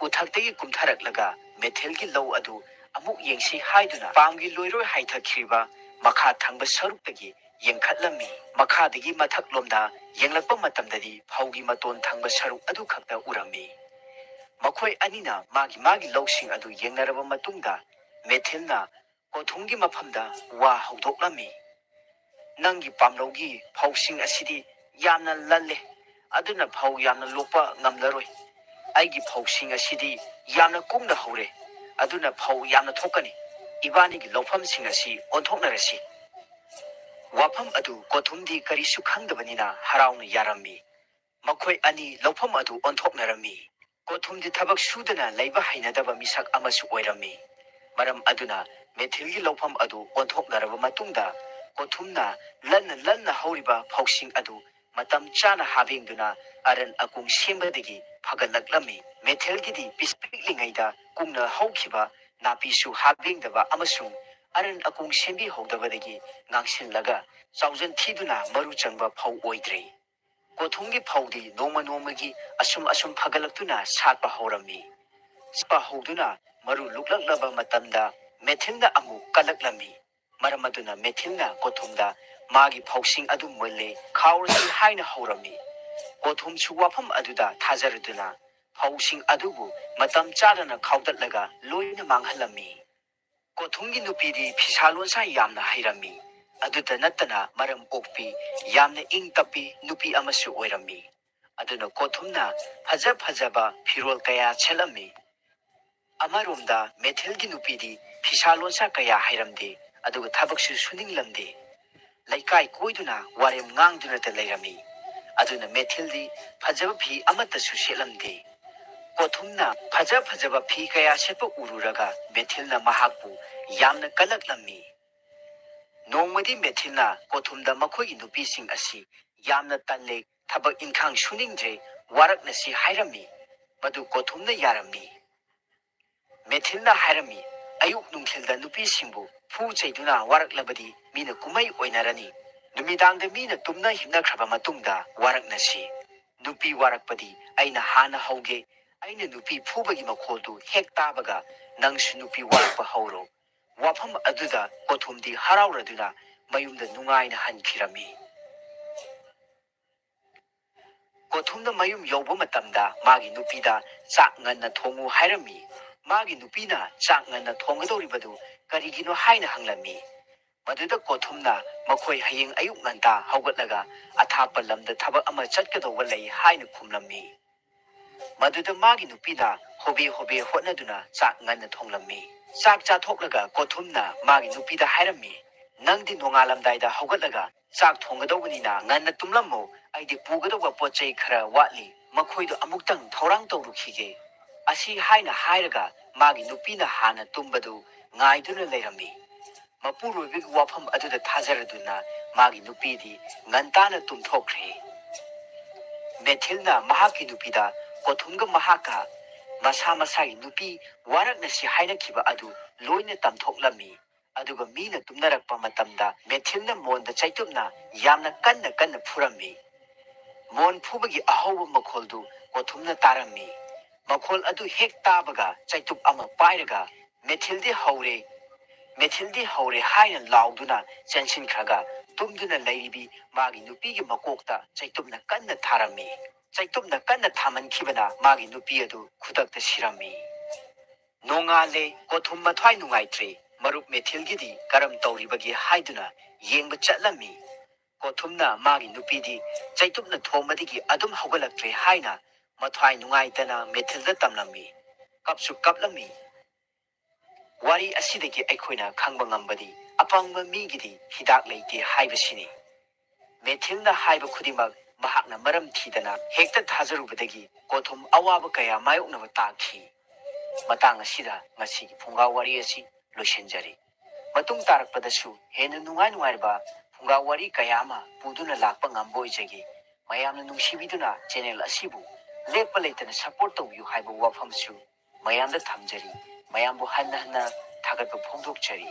ꯎꯊꯛꯇꯒꯤ ꯀꯨꯝꯊꯔꯛꯂꯒ ꯃꯦꯊꯤꯜꯒꯤ ꯂꯧ ꯑꯗꯨ ꯑꯃꯨꯛ ꯌꯦꯡꯁꯤ ꯍꯥꯏꯗꯨꯅ ꯄꯥꯝꯒꯤ ꯂꯣꯏꯔꯣꯏ ꯍꯥꯏꯊꯈꯤꯕ ꯃꯈꯥ ꯊꯪꯕ ꯁꯔꯨꯛꯇꯒꯤ ꯌꯦꯡꯈꯠꯂꯝꯃꯤ꯫ ꯃꯈꯥꯗꯒꯤ ꯃꯊꯛꯂꯣꯝꯗ ꯌꯦꯡꯂꯛꯄ ꯃꯇꯝꯗꯗꯤ ꯐꯧꯒꯤ ꯃꯇꯣꯟ ꯊꯪꯕ ꯁꯔꯨꯛ ꯑꯗꯨ ꯈꯛꯇ ꯎꯔꯝꯃꯤ꯫ ꯃꯈꯣꯏ ꯑꯅꯤꯅ ꯃꯥꯒꯤ ꯃꯥꯒꯤ ꯂꯧꯁꯤꯡ ꯑꯗꯨ ꯌꯦꯡꯅꯔꯕ ꯃꯇꯨꯡꯗ ꯃꯦꯊꯤꯜꯅ ꯀꯣꯊꯨꯝꯒꯤ ꯃꯐꯝꯗ ꯋꯥ ꯍꯧꯗꯣꯛꯂꯝꯃꯤ꯫ "ꯅꯪꯒꯤ ꯄꯥꯝꯂꯧꯒꯤ ꯐꯧꯁꯤꯡ ꯑꯁꯤꯗꯤ ꯌꯥꯝꯅ ꯂꯜꯂꯦ, ꯑꯗꯨꯅ ꯐꯧ ꯌꯥꯝꯅ ꯂꯣꯛꯄ ꯉꯝꯂꯔꯣꯏ꯫ ꯑꯩꯒꯤ ꯐꯧꯁꯤꯡ ꯑꯁꯤꯗꯤ ꯌꯥꯝꯅ ꯀꯨꯡꯅ ꯍꯧꯔꯦ, ꯑꯗꯨꯅ ꯐꯧ ꯌꯥꯝꯅ ꯊꯣꯛꯀꯅꯤ꯫ ꯏꯕꯥꯅꯤꯒꯤ ꯂꯧꯐꯝꯁꯤꯡ ꯑꯁꯤ ꯑꯣꯟꯊꯣꯛꯅꯔꯁꯤ꯫" ꯋꯥꯐꯝ ꯑꯗꯨ ꯀꯣꯊꯨꯝꯗꯤ ꯀꯔꯤꯁꯨ ꯈꯪꯗꯕꯅꯤꯅ ꯍꯔꯥꯎꯅ ꯌꯥꯔꯝꯃꯤ꯫ ꯃꯈꯣꯏ ꯑꯅꯤ ꯂꯧꯐꯝ ꯑꯗꯨ ꯑꯣꯟꯊꯣꯛꯅꯔꯝꯃꯤ꯫ ꯀꯣꯊꯨꯝꯗꯤ ꯊꯕꯛ ꯁꯨꯗꯅ ꯂꯩꯕ ꯍꯩꯅꯗꯕ ꯃꯤꯁꯛ ꯑꯃꯁꯨ ꯑꯣꯏꯔꯝꯃꯤ꯫ ꯃꯔꯝ ꯑꯗꯨꯅ ꯃꯦꯊꯤꯜꯒꯤ ꯂꯧꯐꯝ ꯑꯗꯨ ꯑꯣꯟꯊꯣꯛꯅꯔꯕ ꯃꯇꯨꯡꯗ ꯀꯣꯊꯨꯝꯅ ꯂꯟꯅ ꯂꯟꯅ ꯍꯧꯔꯤꯕ ꯐꯧꯁꯤꯡ ꯑꯗꯨ ꯃꯇꯝ ꯆꯥꯅ ꯍꯥꯕꯦꯡꯗꯨꯅ ꯑꯔꯟ ꯑꯀꯨꯡ ꯁꯦꯝꯕꯗꯒꯤ ꯐꯒꯠꯂꯛꯂꯝꯃꯤ꯫ ꯃꯦꯊꯤꯜꯒꯤꯗꯤ ꯄꯤꯁꯛ ꯄꯤꯛꯂꯤꯉꯩꯗ ꯀꯨꯡꯅ ꯍꯧꯈꯤꯕ ꯅꯥꯄꯤꯁꯨ ꯍꯥꯕꯦꯡꯗꯕ ꯑꯃꯁꯨꯡ ꯑꯔꯟ ꯑꯀꯣꯡ ꯁꯦꯝꯕꯤꯍꯧꯗꯕꯗꯒꯤ ꯉꯥꯡꯁꯤꯜꯂꯒ ꯆꯥꯎꯖꯟ ꯊꯤꯗꯨꯅ ꯃꯔꯨ ꯆꯪꯕ ꯐꯧ ꯑꯣꯏꯗ꯭ꯔꯦ꯫ ꯀꯣꯊꯨꯝꯒꯤ ꯐꯧꯗꯤ ꯅꯣꯡꯃ ꯅꯣꯡꯃꯒꯤ ꯑꯁꯨꯝ ꯑꯁꯨꯝ ꯐꯒꯠꯂꯛꯇꯨꯅ ꯁꯥꯠꯄ ꯍꯧꯔꯝꯃꯤ꯫ ꯁꯥꯠꯄ ꯍꯧꯗꯨꯅ ꯃꯔꯨ ꯂꯨꯛꯂꯛꯂꯕ ꯃꯇꯝꯗ ꯃꯦꯊꯤꯜꯅ ꯑꯃꯨꯛ ꯀꯜꯂꯛꯂꯝꯃꯤ꯫ ꯃꯔꯝ ꯑꯗꯨꯅ ꯃꯦꯊꯤꯜꯅ ꯀꯣꯊꯨꯝꯗ ꯃꯥꯒꯤ ꯐꯧꯁꯤꯡ ꯑꯗꯨ ꯃꯨꯜꯂꯦ, ꯈꯥꯎꯔꯁꯤ ꯍꯥꯏꯅ ꯍꯧꯔꯝꯃꯤ꯫ ꯀꯣꯊꯨꯝꯁꯨ ꯋꯥꯐꯝ ꯑꯗꯨꯗ ꯊꯥꯖꯔꯗꯨꯅ ꯐꯧꯁꯤꯡ ꯑꯗꯨꯕꯨ ꯃꯇꯝ ꯆꯥꯗꯅ ꯈꯥꯎꯗꯠꯂꯒ ꯂꯣꯏꯅ ꯃꯥꯡꯍꯜꯂꯝꯃꯤ꯫ ꯀꯣꯊꯨꯝꯒꯤ ꯅꯨꯄꯤꯗꯤ ꯐꯤꯁꯥ ꯂꯣꯟꯁꯥ ꯌꯥꯝꯅ ꯍꯩꯔꯝꯃꯤ꯫ ꯑꯗꯨꯇ ꯅꯠꯇꯅ ꯃꯔꯝ ꯑꯣꯛꯄꯤ, ꯌꯥꯝꯅ ꯏꯪ ꯇꯞꯄꯤ ꯅꯨꯄꯤ ꯑꯃꯁꯨ ꯑꯣꯏꯔꯝꯃꯤ꯫ ꯑꯗꯨꯅ ꯀꯣꯊꯨꯝꯅ ꯐꯖ ꯐꯖꯕ ꯐꯤꯔꯣꯜ ꯀꯌꯥ ꯁꯦꯠꯂꯝꯃꯤ꯫ ꯑꯃꯔꯣꯝꯗ ꯃꯦꯊꯤꯜꯒꯤ ꯅꯨꯄꯤꯗꯤ ꯐꯤꯁꯥ ꯂꯣꯟꯁꯥ ꯀꯌꯥ ꯍꯩꯔꯝꯗꯦ, ꯑꯗꯨꯒ ꯊꯕꯛꯁꯨ ꯁꯨꯅꯤꯡꯂꯝꯗꯦ꯫ ꯂꯩꯀꯥꯏ ꯀꯣꯏꯗꯨꯅ ꯋꯥꯔꯦꯝ ꯉꯥꯡꯗꯨꯅꯇ ꯂꯩꯔꯝꯃꯤ꯫ ꯑꯗꯨꯅ ꯃꯦꯊꯤꯜꯗꯤ ꯐꯖꯕ ꯐꯤ ꯑꯃꯠꯇꯁꯨ ꯁꯦꯠꯂꯝꯗꯦ꯫ ꯀꯣꯊꯨꯝꯅ ꯐꯖ ꯐꯖꯕ ꯐꯤ ꯀꯌꯥ ꯁꯦꯠꯄ ꯎꯔꯨꯔꯒ ꯃꯦꯊꯤꯜꯅ ꯃꯍꯥꯛꯄꯨ ꯌꯥꯝꯅ ꯀꯜꯂꯛꯂꯝꯃꯤ꯫ ꯅꯣꯡꯃꯗꯤ ꯃꯦꯊꯤꯜꯅ ꯀꯣꯊꯨꯝꯗ ꯃꯈꯣꯏꯒꯤ ꯅꯨꯄꯤꯁꯤꯡ ꯑꯁꯤ ꯌꯥꯝꯅ ꯇꯜꯂꯦ, ꯊꯕꯛ ꯏꯟꯈꯥꯡ ꯁꯨꯅꯤꯡꯗ꯭ꯔꯦ, ꯋꯥꯔꯛꯅꯁꯤ ꯍꯥꯏꯔꯝꯃꯤ꯫ ꯃꯗꯨ ꯀꯣꯊꯨꯝꯅ ꯌꯥꯔꯝꯃꯤ꯫ ꯃꯦꯊꯤꯜꯅ ꯍꯥꯏꯔꯝꯃꯤ, "ꯑꯌꯨꯛ ꯅꯨꯡꯊꯤꯜꯗ ꯅꯨꯄꯤꯁꯤꯡꯕꯨ ꯐꯨ ꯆꯩꯗꯨꯅ ꯋꯥꯔꯛꯂꯕꯗꯤ ꯃꯤꯅ ꯀꯨꯝꯍꯩ ꯑꯣꯏꯅꯔꯅꯤ꯫ ꯅꯨꯃꯤꯗꯥꯡꯗ ꯃꯤꯅ ꯇꯨꯝꯅ ꯍꯤꯞꯅꯈ꯭ꯔꯕ ꯃꯇꯨꯡꯗ ꯋꯥꯔꯛꯅꯁꯤ꯫ ꯅꯨꯄꯤ ꯋꯥꯔꯛꯄꯗꯤ ꯑꯩꯅ ꯍꯥꯟꯅ ꯍꯧꯒꯦ꯫ ꯑꯩꯅ ꯅꯨꯄꯤ ꯐꯨꯕꯒꯤ ꯃꯈꯣꯜꯗꯨ ꯍꯦꯛ ꯇꯥꯕꯒ ꯅꯪꯁꯨ ꯅꯨꯄꯤ ꯋꯥꯔꯛꯄ ꯍꯧꯔꯣ꯫" ꯋꯥꯐꯝ ꯑꯗꯨꯗ ꯀꯣꯊꯨꯝꯗꯤ ꯍꯔꯥꯎꯔꯗꯨꯅ ꯃꯌꯨꯝꯗ ꯅꯨꯡꯉꯥꯏꯅ ꯍꯟꯈꯤꯔꯝꯃꯤ꯫ ꯀꯣꯊꯨꯝꯅ ꯃꯌꯨꯝ ꯌꯧꯕ ꯃꯇꯝꯗ ꯃꯥꯒꯤ ꯅꯨꯄꯤꯗ ꯆꯥꯛ ꯉꯟꯅ ꯊꯣꯡꯉꯨ ꯍꯥꯏꯔꯝꯃꯤ꯫ ꯃꯥꯒꯤ ꯅꯨꯄꯤꯅ ꯆꯥꯛ ꯉꯟꯅ ꯊꯣꯡꯒꯗꯧꯔꯤꯕꯗꯨ ꯀꯔꯤꯒꯤꯅꯣ ꯍꯥꯏꯅ ꯍꯪꯂꯝꯃꯤ꯫ ꯃꯗꯨꯗ ꯀꯣꯊꯨꯝꯅ ꯃꯈꯣꯏ ꯍꯌꯦꯡ ꯑꯌꯨꯛ ꯉꯟꯇꯥ ꯍꯧꯒꯠꯂꯒ ꯑꯊꯥꯞꯄ ꯂꯝꯗ ꯊꯕꯛ ꯑꯃ ꯆꯠꯀꯗꯧꯕ ꯂꯩ ꯍꯥꯏꯅ ꯈꯨꯝꯂꯝꯃꯤ꯫ ꯃꯗꯨꯗ ꯃꯥꯒꯤ ꯅꯨꯄꯤꯅ ꯍꯣꯕꯦ ꯍꯣꯕꯦ ꯍꯣꯠꯅꯗꯨꯅ ꯆꯥꯛ ꯉꯟꯅ ꯊꯣꯡꯂꯝꯃꯤ꯫ ꯆꯥꯛ ꯆꯥꯊꯣꯛꯂꯒ ꯀꯣꯊꯨꯝꯅ ꯃꯥꯒꯤ ꯅꯨꯄꯤꯗ ꯍꯥꯏꯔꯝꯃꯤ, "ꯅꯪꯗꯤ ꯅꯣꯡꯉꯥꯜꯂꯝꯗꯥꯏꯗ ꯍꯧꯒꯠꯂꯒ ꯆꯥꯛ ꯊꯣꯡꯒꯗꯧꯕꯅꯤꯅ ꯉꯟꯅ ꯇꯨꯝꯂꯝꯃꯨ꯫ ꯑꯩꯗꯤ ꯄꯨꯒꯗꯧꯕ ꯄꯣꯠ ꯆꯩ ꯈꯔ ꯋꯥꯠꯂꯤ, ꯃꯈꯣꯏꯗꯨ ꯑꯃꯨꯛꯇꯪ ꯊꯧꯔꯥꯡ ꯇꯧꯔꯨꯈꯤꯒꯦ꯫" ꯑꯁꯤ ꯍꯥꯏꯅ ꯍꯥꯏꯔꯒ ꯃꯥꯒꯤ ꯅꯨꯄꯤꯅ ꯍꯥꯟꯅ ꯇꯨꯝꯕꯗꯨ ꯉꯥꯏꯗꯨꯅ ꯂꯩꯔꯝꯃꯤ꯫ ꯃꯄꯨꯔꯣꯏꯕꯒꯤ ꯋꯥꯐꯝ ꯑꯗꯨꯗ ꯊꯥꯖꯔꯗꯨꯅ ꯃꯥꯒꯤ ꯅꯨꯄꯤꯗꯤ ꯉꯟꯇꯥꯅ ꯇꯨꯝꯊꯣꯛꯈ꯭ꯔꯦ꯫ ꯃꯦꯊꯤꯜꯅ ꯃꯍꯥꯛꯀꯤ ꯅꯨꯄꯤꯗ ꯀꯣꯊꯨꯝꯒ ꯃꯍꯥꯛꯀ ꯃꯁꯥ ꯃꯁꯥꯒꯤ ꯅꯨꯄꯤ ꯋꯥꯔꯛꯅꯁꯤ ꯍꯥꯏꯅꯈꯤꯕ ꯑꯗꯨ ꯂꯣꯏꯅ ꯇꯝꯊꯣꯛꯂꯝꯃꯤ꯫ ꯑꯗꯨꯒ ꯃꯤꯅ ꯇꯨꯝꯅꯔꯛꯄ ꯃꯇꯝꯗ ꯃꯦꯊꯤꯜꯅ ꯃꯣꯟꯗ ꯆꯩꯇꯨꯞꯅ ꯌꯥꯝꯅ ꯀꯟꯅ ꯀꯟꯅ ꯐꯨꯔꯝꯃꯤ꯫ ꯃꯣꯟ ꯐꯨꯕꯒꯤ ꯑꯍꯧꯕ ꯃꯈꯣꯜꯗꯨ ꯀꯣꯊꯨꯝꯅ ꯇꯥꯔꯝꯃꯤ꯫ ꯃꯈꯣꯜ ꯑꯗꯨ ꯍꯦꯛ ꯇꯥꯕꯒ ꯆꯩꯇꯨꯞ ꯑꯃ ꯄꯥꯏꯔꯒ "ꯃꯦꯊꯤꯜꯗꯤ ꯍꯧꯔꯦ, ꯃꯦꯊꯤꯜꯗꯤ ꯍꯧꯔꯦ" ꯍꯥꯏꯅ ꯂꯥꯎꯗꯨꯅ ꯆꯦꯟꯁꯤꯟꯈ꯭ꯔꯒ ꯇꯨꯝꯗꯨꯅ ꯂꯩꯔꯤꯕꯤ ꯃꯥꯒꯤ ꯅꯨꯄꯤꯒꯤ ꯃꯀꯣꯛꯇ ꯆꯩꯇꯨꯞꯅ ꯀꯟꯅ ꯊꯥꯔꯝꯃꯤ꯫ ꯆꯩꯇꯨꯞꯅ ꯀꯟꯅ ꯊꯥꯃꯟꯈꯤꯕꯅ ꯃꯥꯒꯤ ꯅꯨꯄꯤ ꯑꯗꯨ ꯈꯨꯗꯛꯇ ꯁꯤꯔꯝꯃꯤ꯫ ꯅꯣꯡꯉꯥꯜꯂꯦ꯫ ꯀꯣꯊꯨꯝ ꯃꯊ꯭ꯋꯥꯏ ꯅꯨꯡꯉꯥꯏꯇ꯭ꯔꯦ꯫ ꯃꯔꯨꯞ ꯃꯦꯊꯤꯜꯒꯤꯗꯤ ꯀꯔꯝ ꯇꯧꯔꯤꯕꯒꯦ ꯍꯥꯏꯗꯨꯅ ꯌꯦꯡꯕ ꯆꯠꯂꯝꯃꯤ꯫ ꯀꯣꯊꯨꯝꯅ ꯃꯥꯒꯤ ꯅꯨꯄꯤꯗꯤ ꯆꯩꯇꯨꯞꯅ ꯊꯣꯝꯕꯗꯒꯤ ꯑꯗꯨꯝ ꯍꯧꯒꯠꯂꯛꯇ꯭ꯔꯦ ꯍꯥꯏꯅ ꯃꯊ꯭ꯋꯥꯏ ꯅꯨꯡꯉꯥꯏꯇꯅ ꯃꯦꯊꯤꯜꯗ ꯇꯝꯂꯝꯃꯤ꯫ ꯀꯞꯁꯨ ꯀꯞꯂꯝꯃꯤ꯫ ꯋꯥꯔꯤ ꯑꯁꯤꯗꯒꯤ ꯑꯩꯈꯣꯏꯅ ꯈꯪꯕ ꯉꯝꯕꯗꯤ ꯑꯄꯪꯕ ꯃꯤꯒꯤꯗꯤ ꯍꯤꯗꯥꯛ ꯂꯩꯇꯦ ꯍꯥꯏꯕꯁꯤꯅꯤ꯫ ꯃꯦꯊꯤꯜꯅ ꯍꯥꯏꯕ ꯈꯨꯗꯤꯡꯃꯛ ꯃꯍꯥꯛꯅ ꯃꯔꯝ ꯊꯤꯗꯅ ꯍꯦꯛꯇ ꯊꯥꯖꯔꯨꯕꯗꯒꯤ ꯀꯣꯊꯨꯝ ꯑꯋꯥꯕ ꯀꯌꯥ ꯃꯥꯌꯣꯛꯅꯕ ꯇꯥꯈꯤ꯫ ꯃꯇꯥꯡ ꯑꯁꯤꯗ ꯉꯁꯤꯒꯤ ꯐꯨꯡꯒꯥ ꯋꯥꯔꯤ ꯑꯁꯤ ꯂꯣꯏꯁꯤꯟꯖꯔꯤ꯫ ꯃꯇꯨꯡ ꯇꯥꯔꯛꯄꯗꯁꯨ ꯍꯦꯟꯅ ꯅꯨꯡꯉꯥꯏ ꯅꯨꯡꯉꯥꯏꯔꯕ ꯐꯨꯡꯒꯥ ꯋꯥꯔꯤ ꯀꯌꯥ ꯑꯃ ꯄꯨꯗꯨꯅ ꯂꯥꯛꯄ ꯉꯝꯕ ꯑꯣꯏꯖꯒꯦ꯫ ꯃꯌꯥꯝꯅ ꯅꯨꯡꯁꯤꯕꯤꯗꯨꯅ ꯆꯦꯅꯦꯜ ꯑꯁꯤꯕꯨ ꯂꯦꯞꯄ ꯂꯩꯇꯅ ꯁꯄꯣꯔꯠ ꯇꯧꯕꯤꯌꯨ ꯍꯥꯏꯕ ꯋꯥꯐꯝꯁꯨ ꯃꯌꯥꯝꯗ ꯊꯝꯖꯔꯤ꯫ ꯃꯌꯥꯝꯕꯨ ꯍꯟꯅ ꯍꯟꯅ ꯊꯥꯒꯠꯄ ꯐꯣꯡꯗꯣꯛꯆꯔꯤ꯫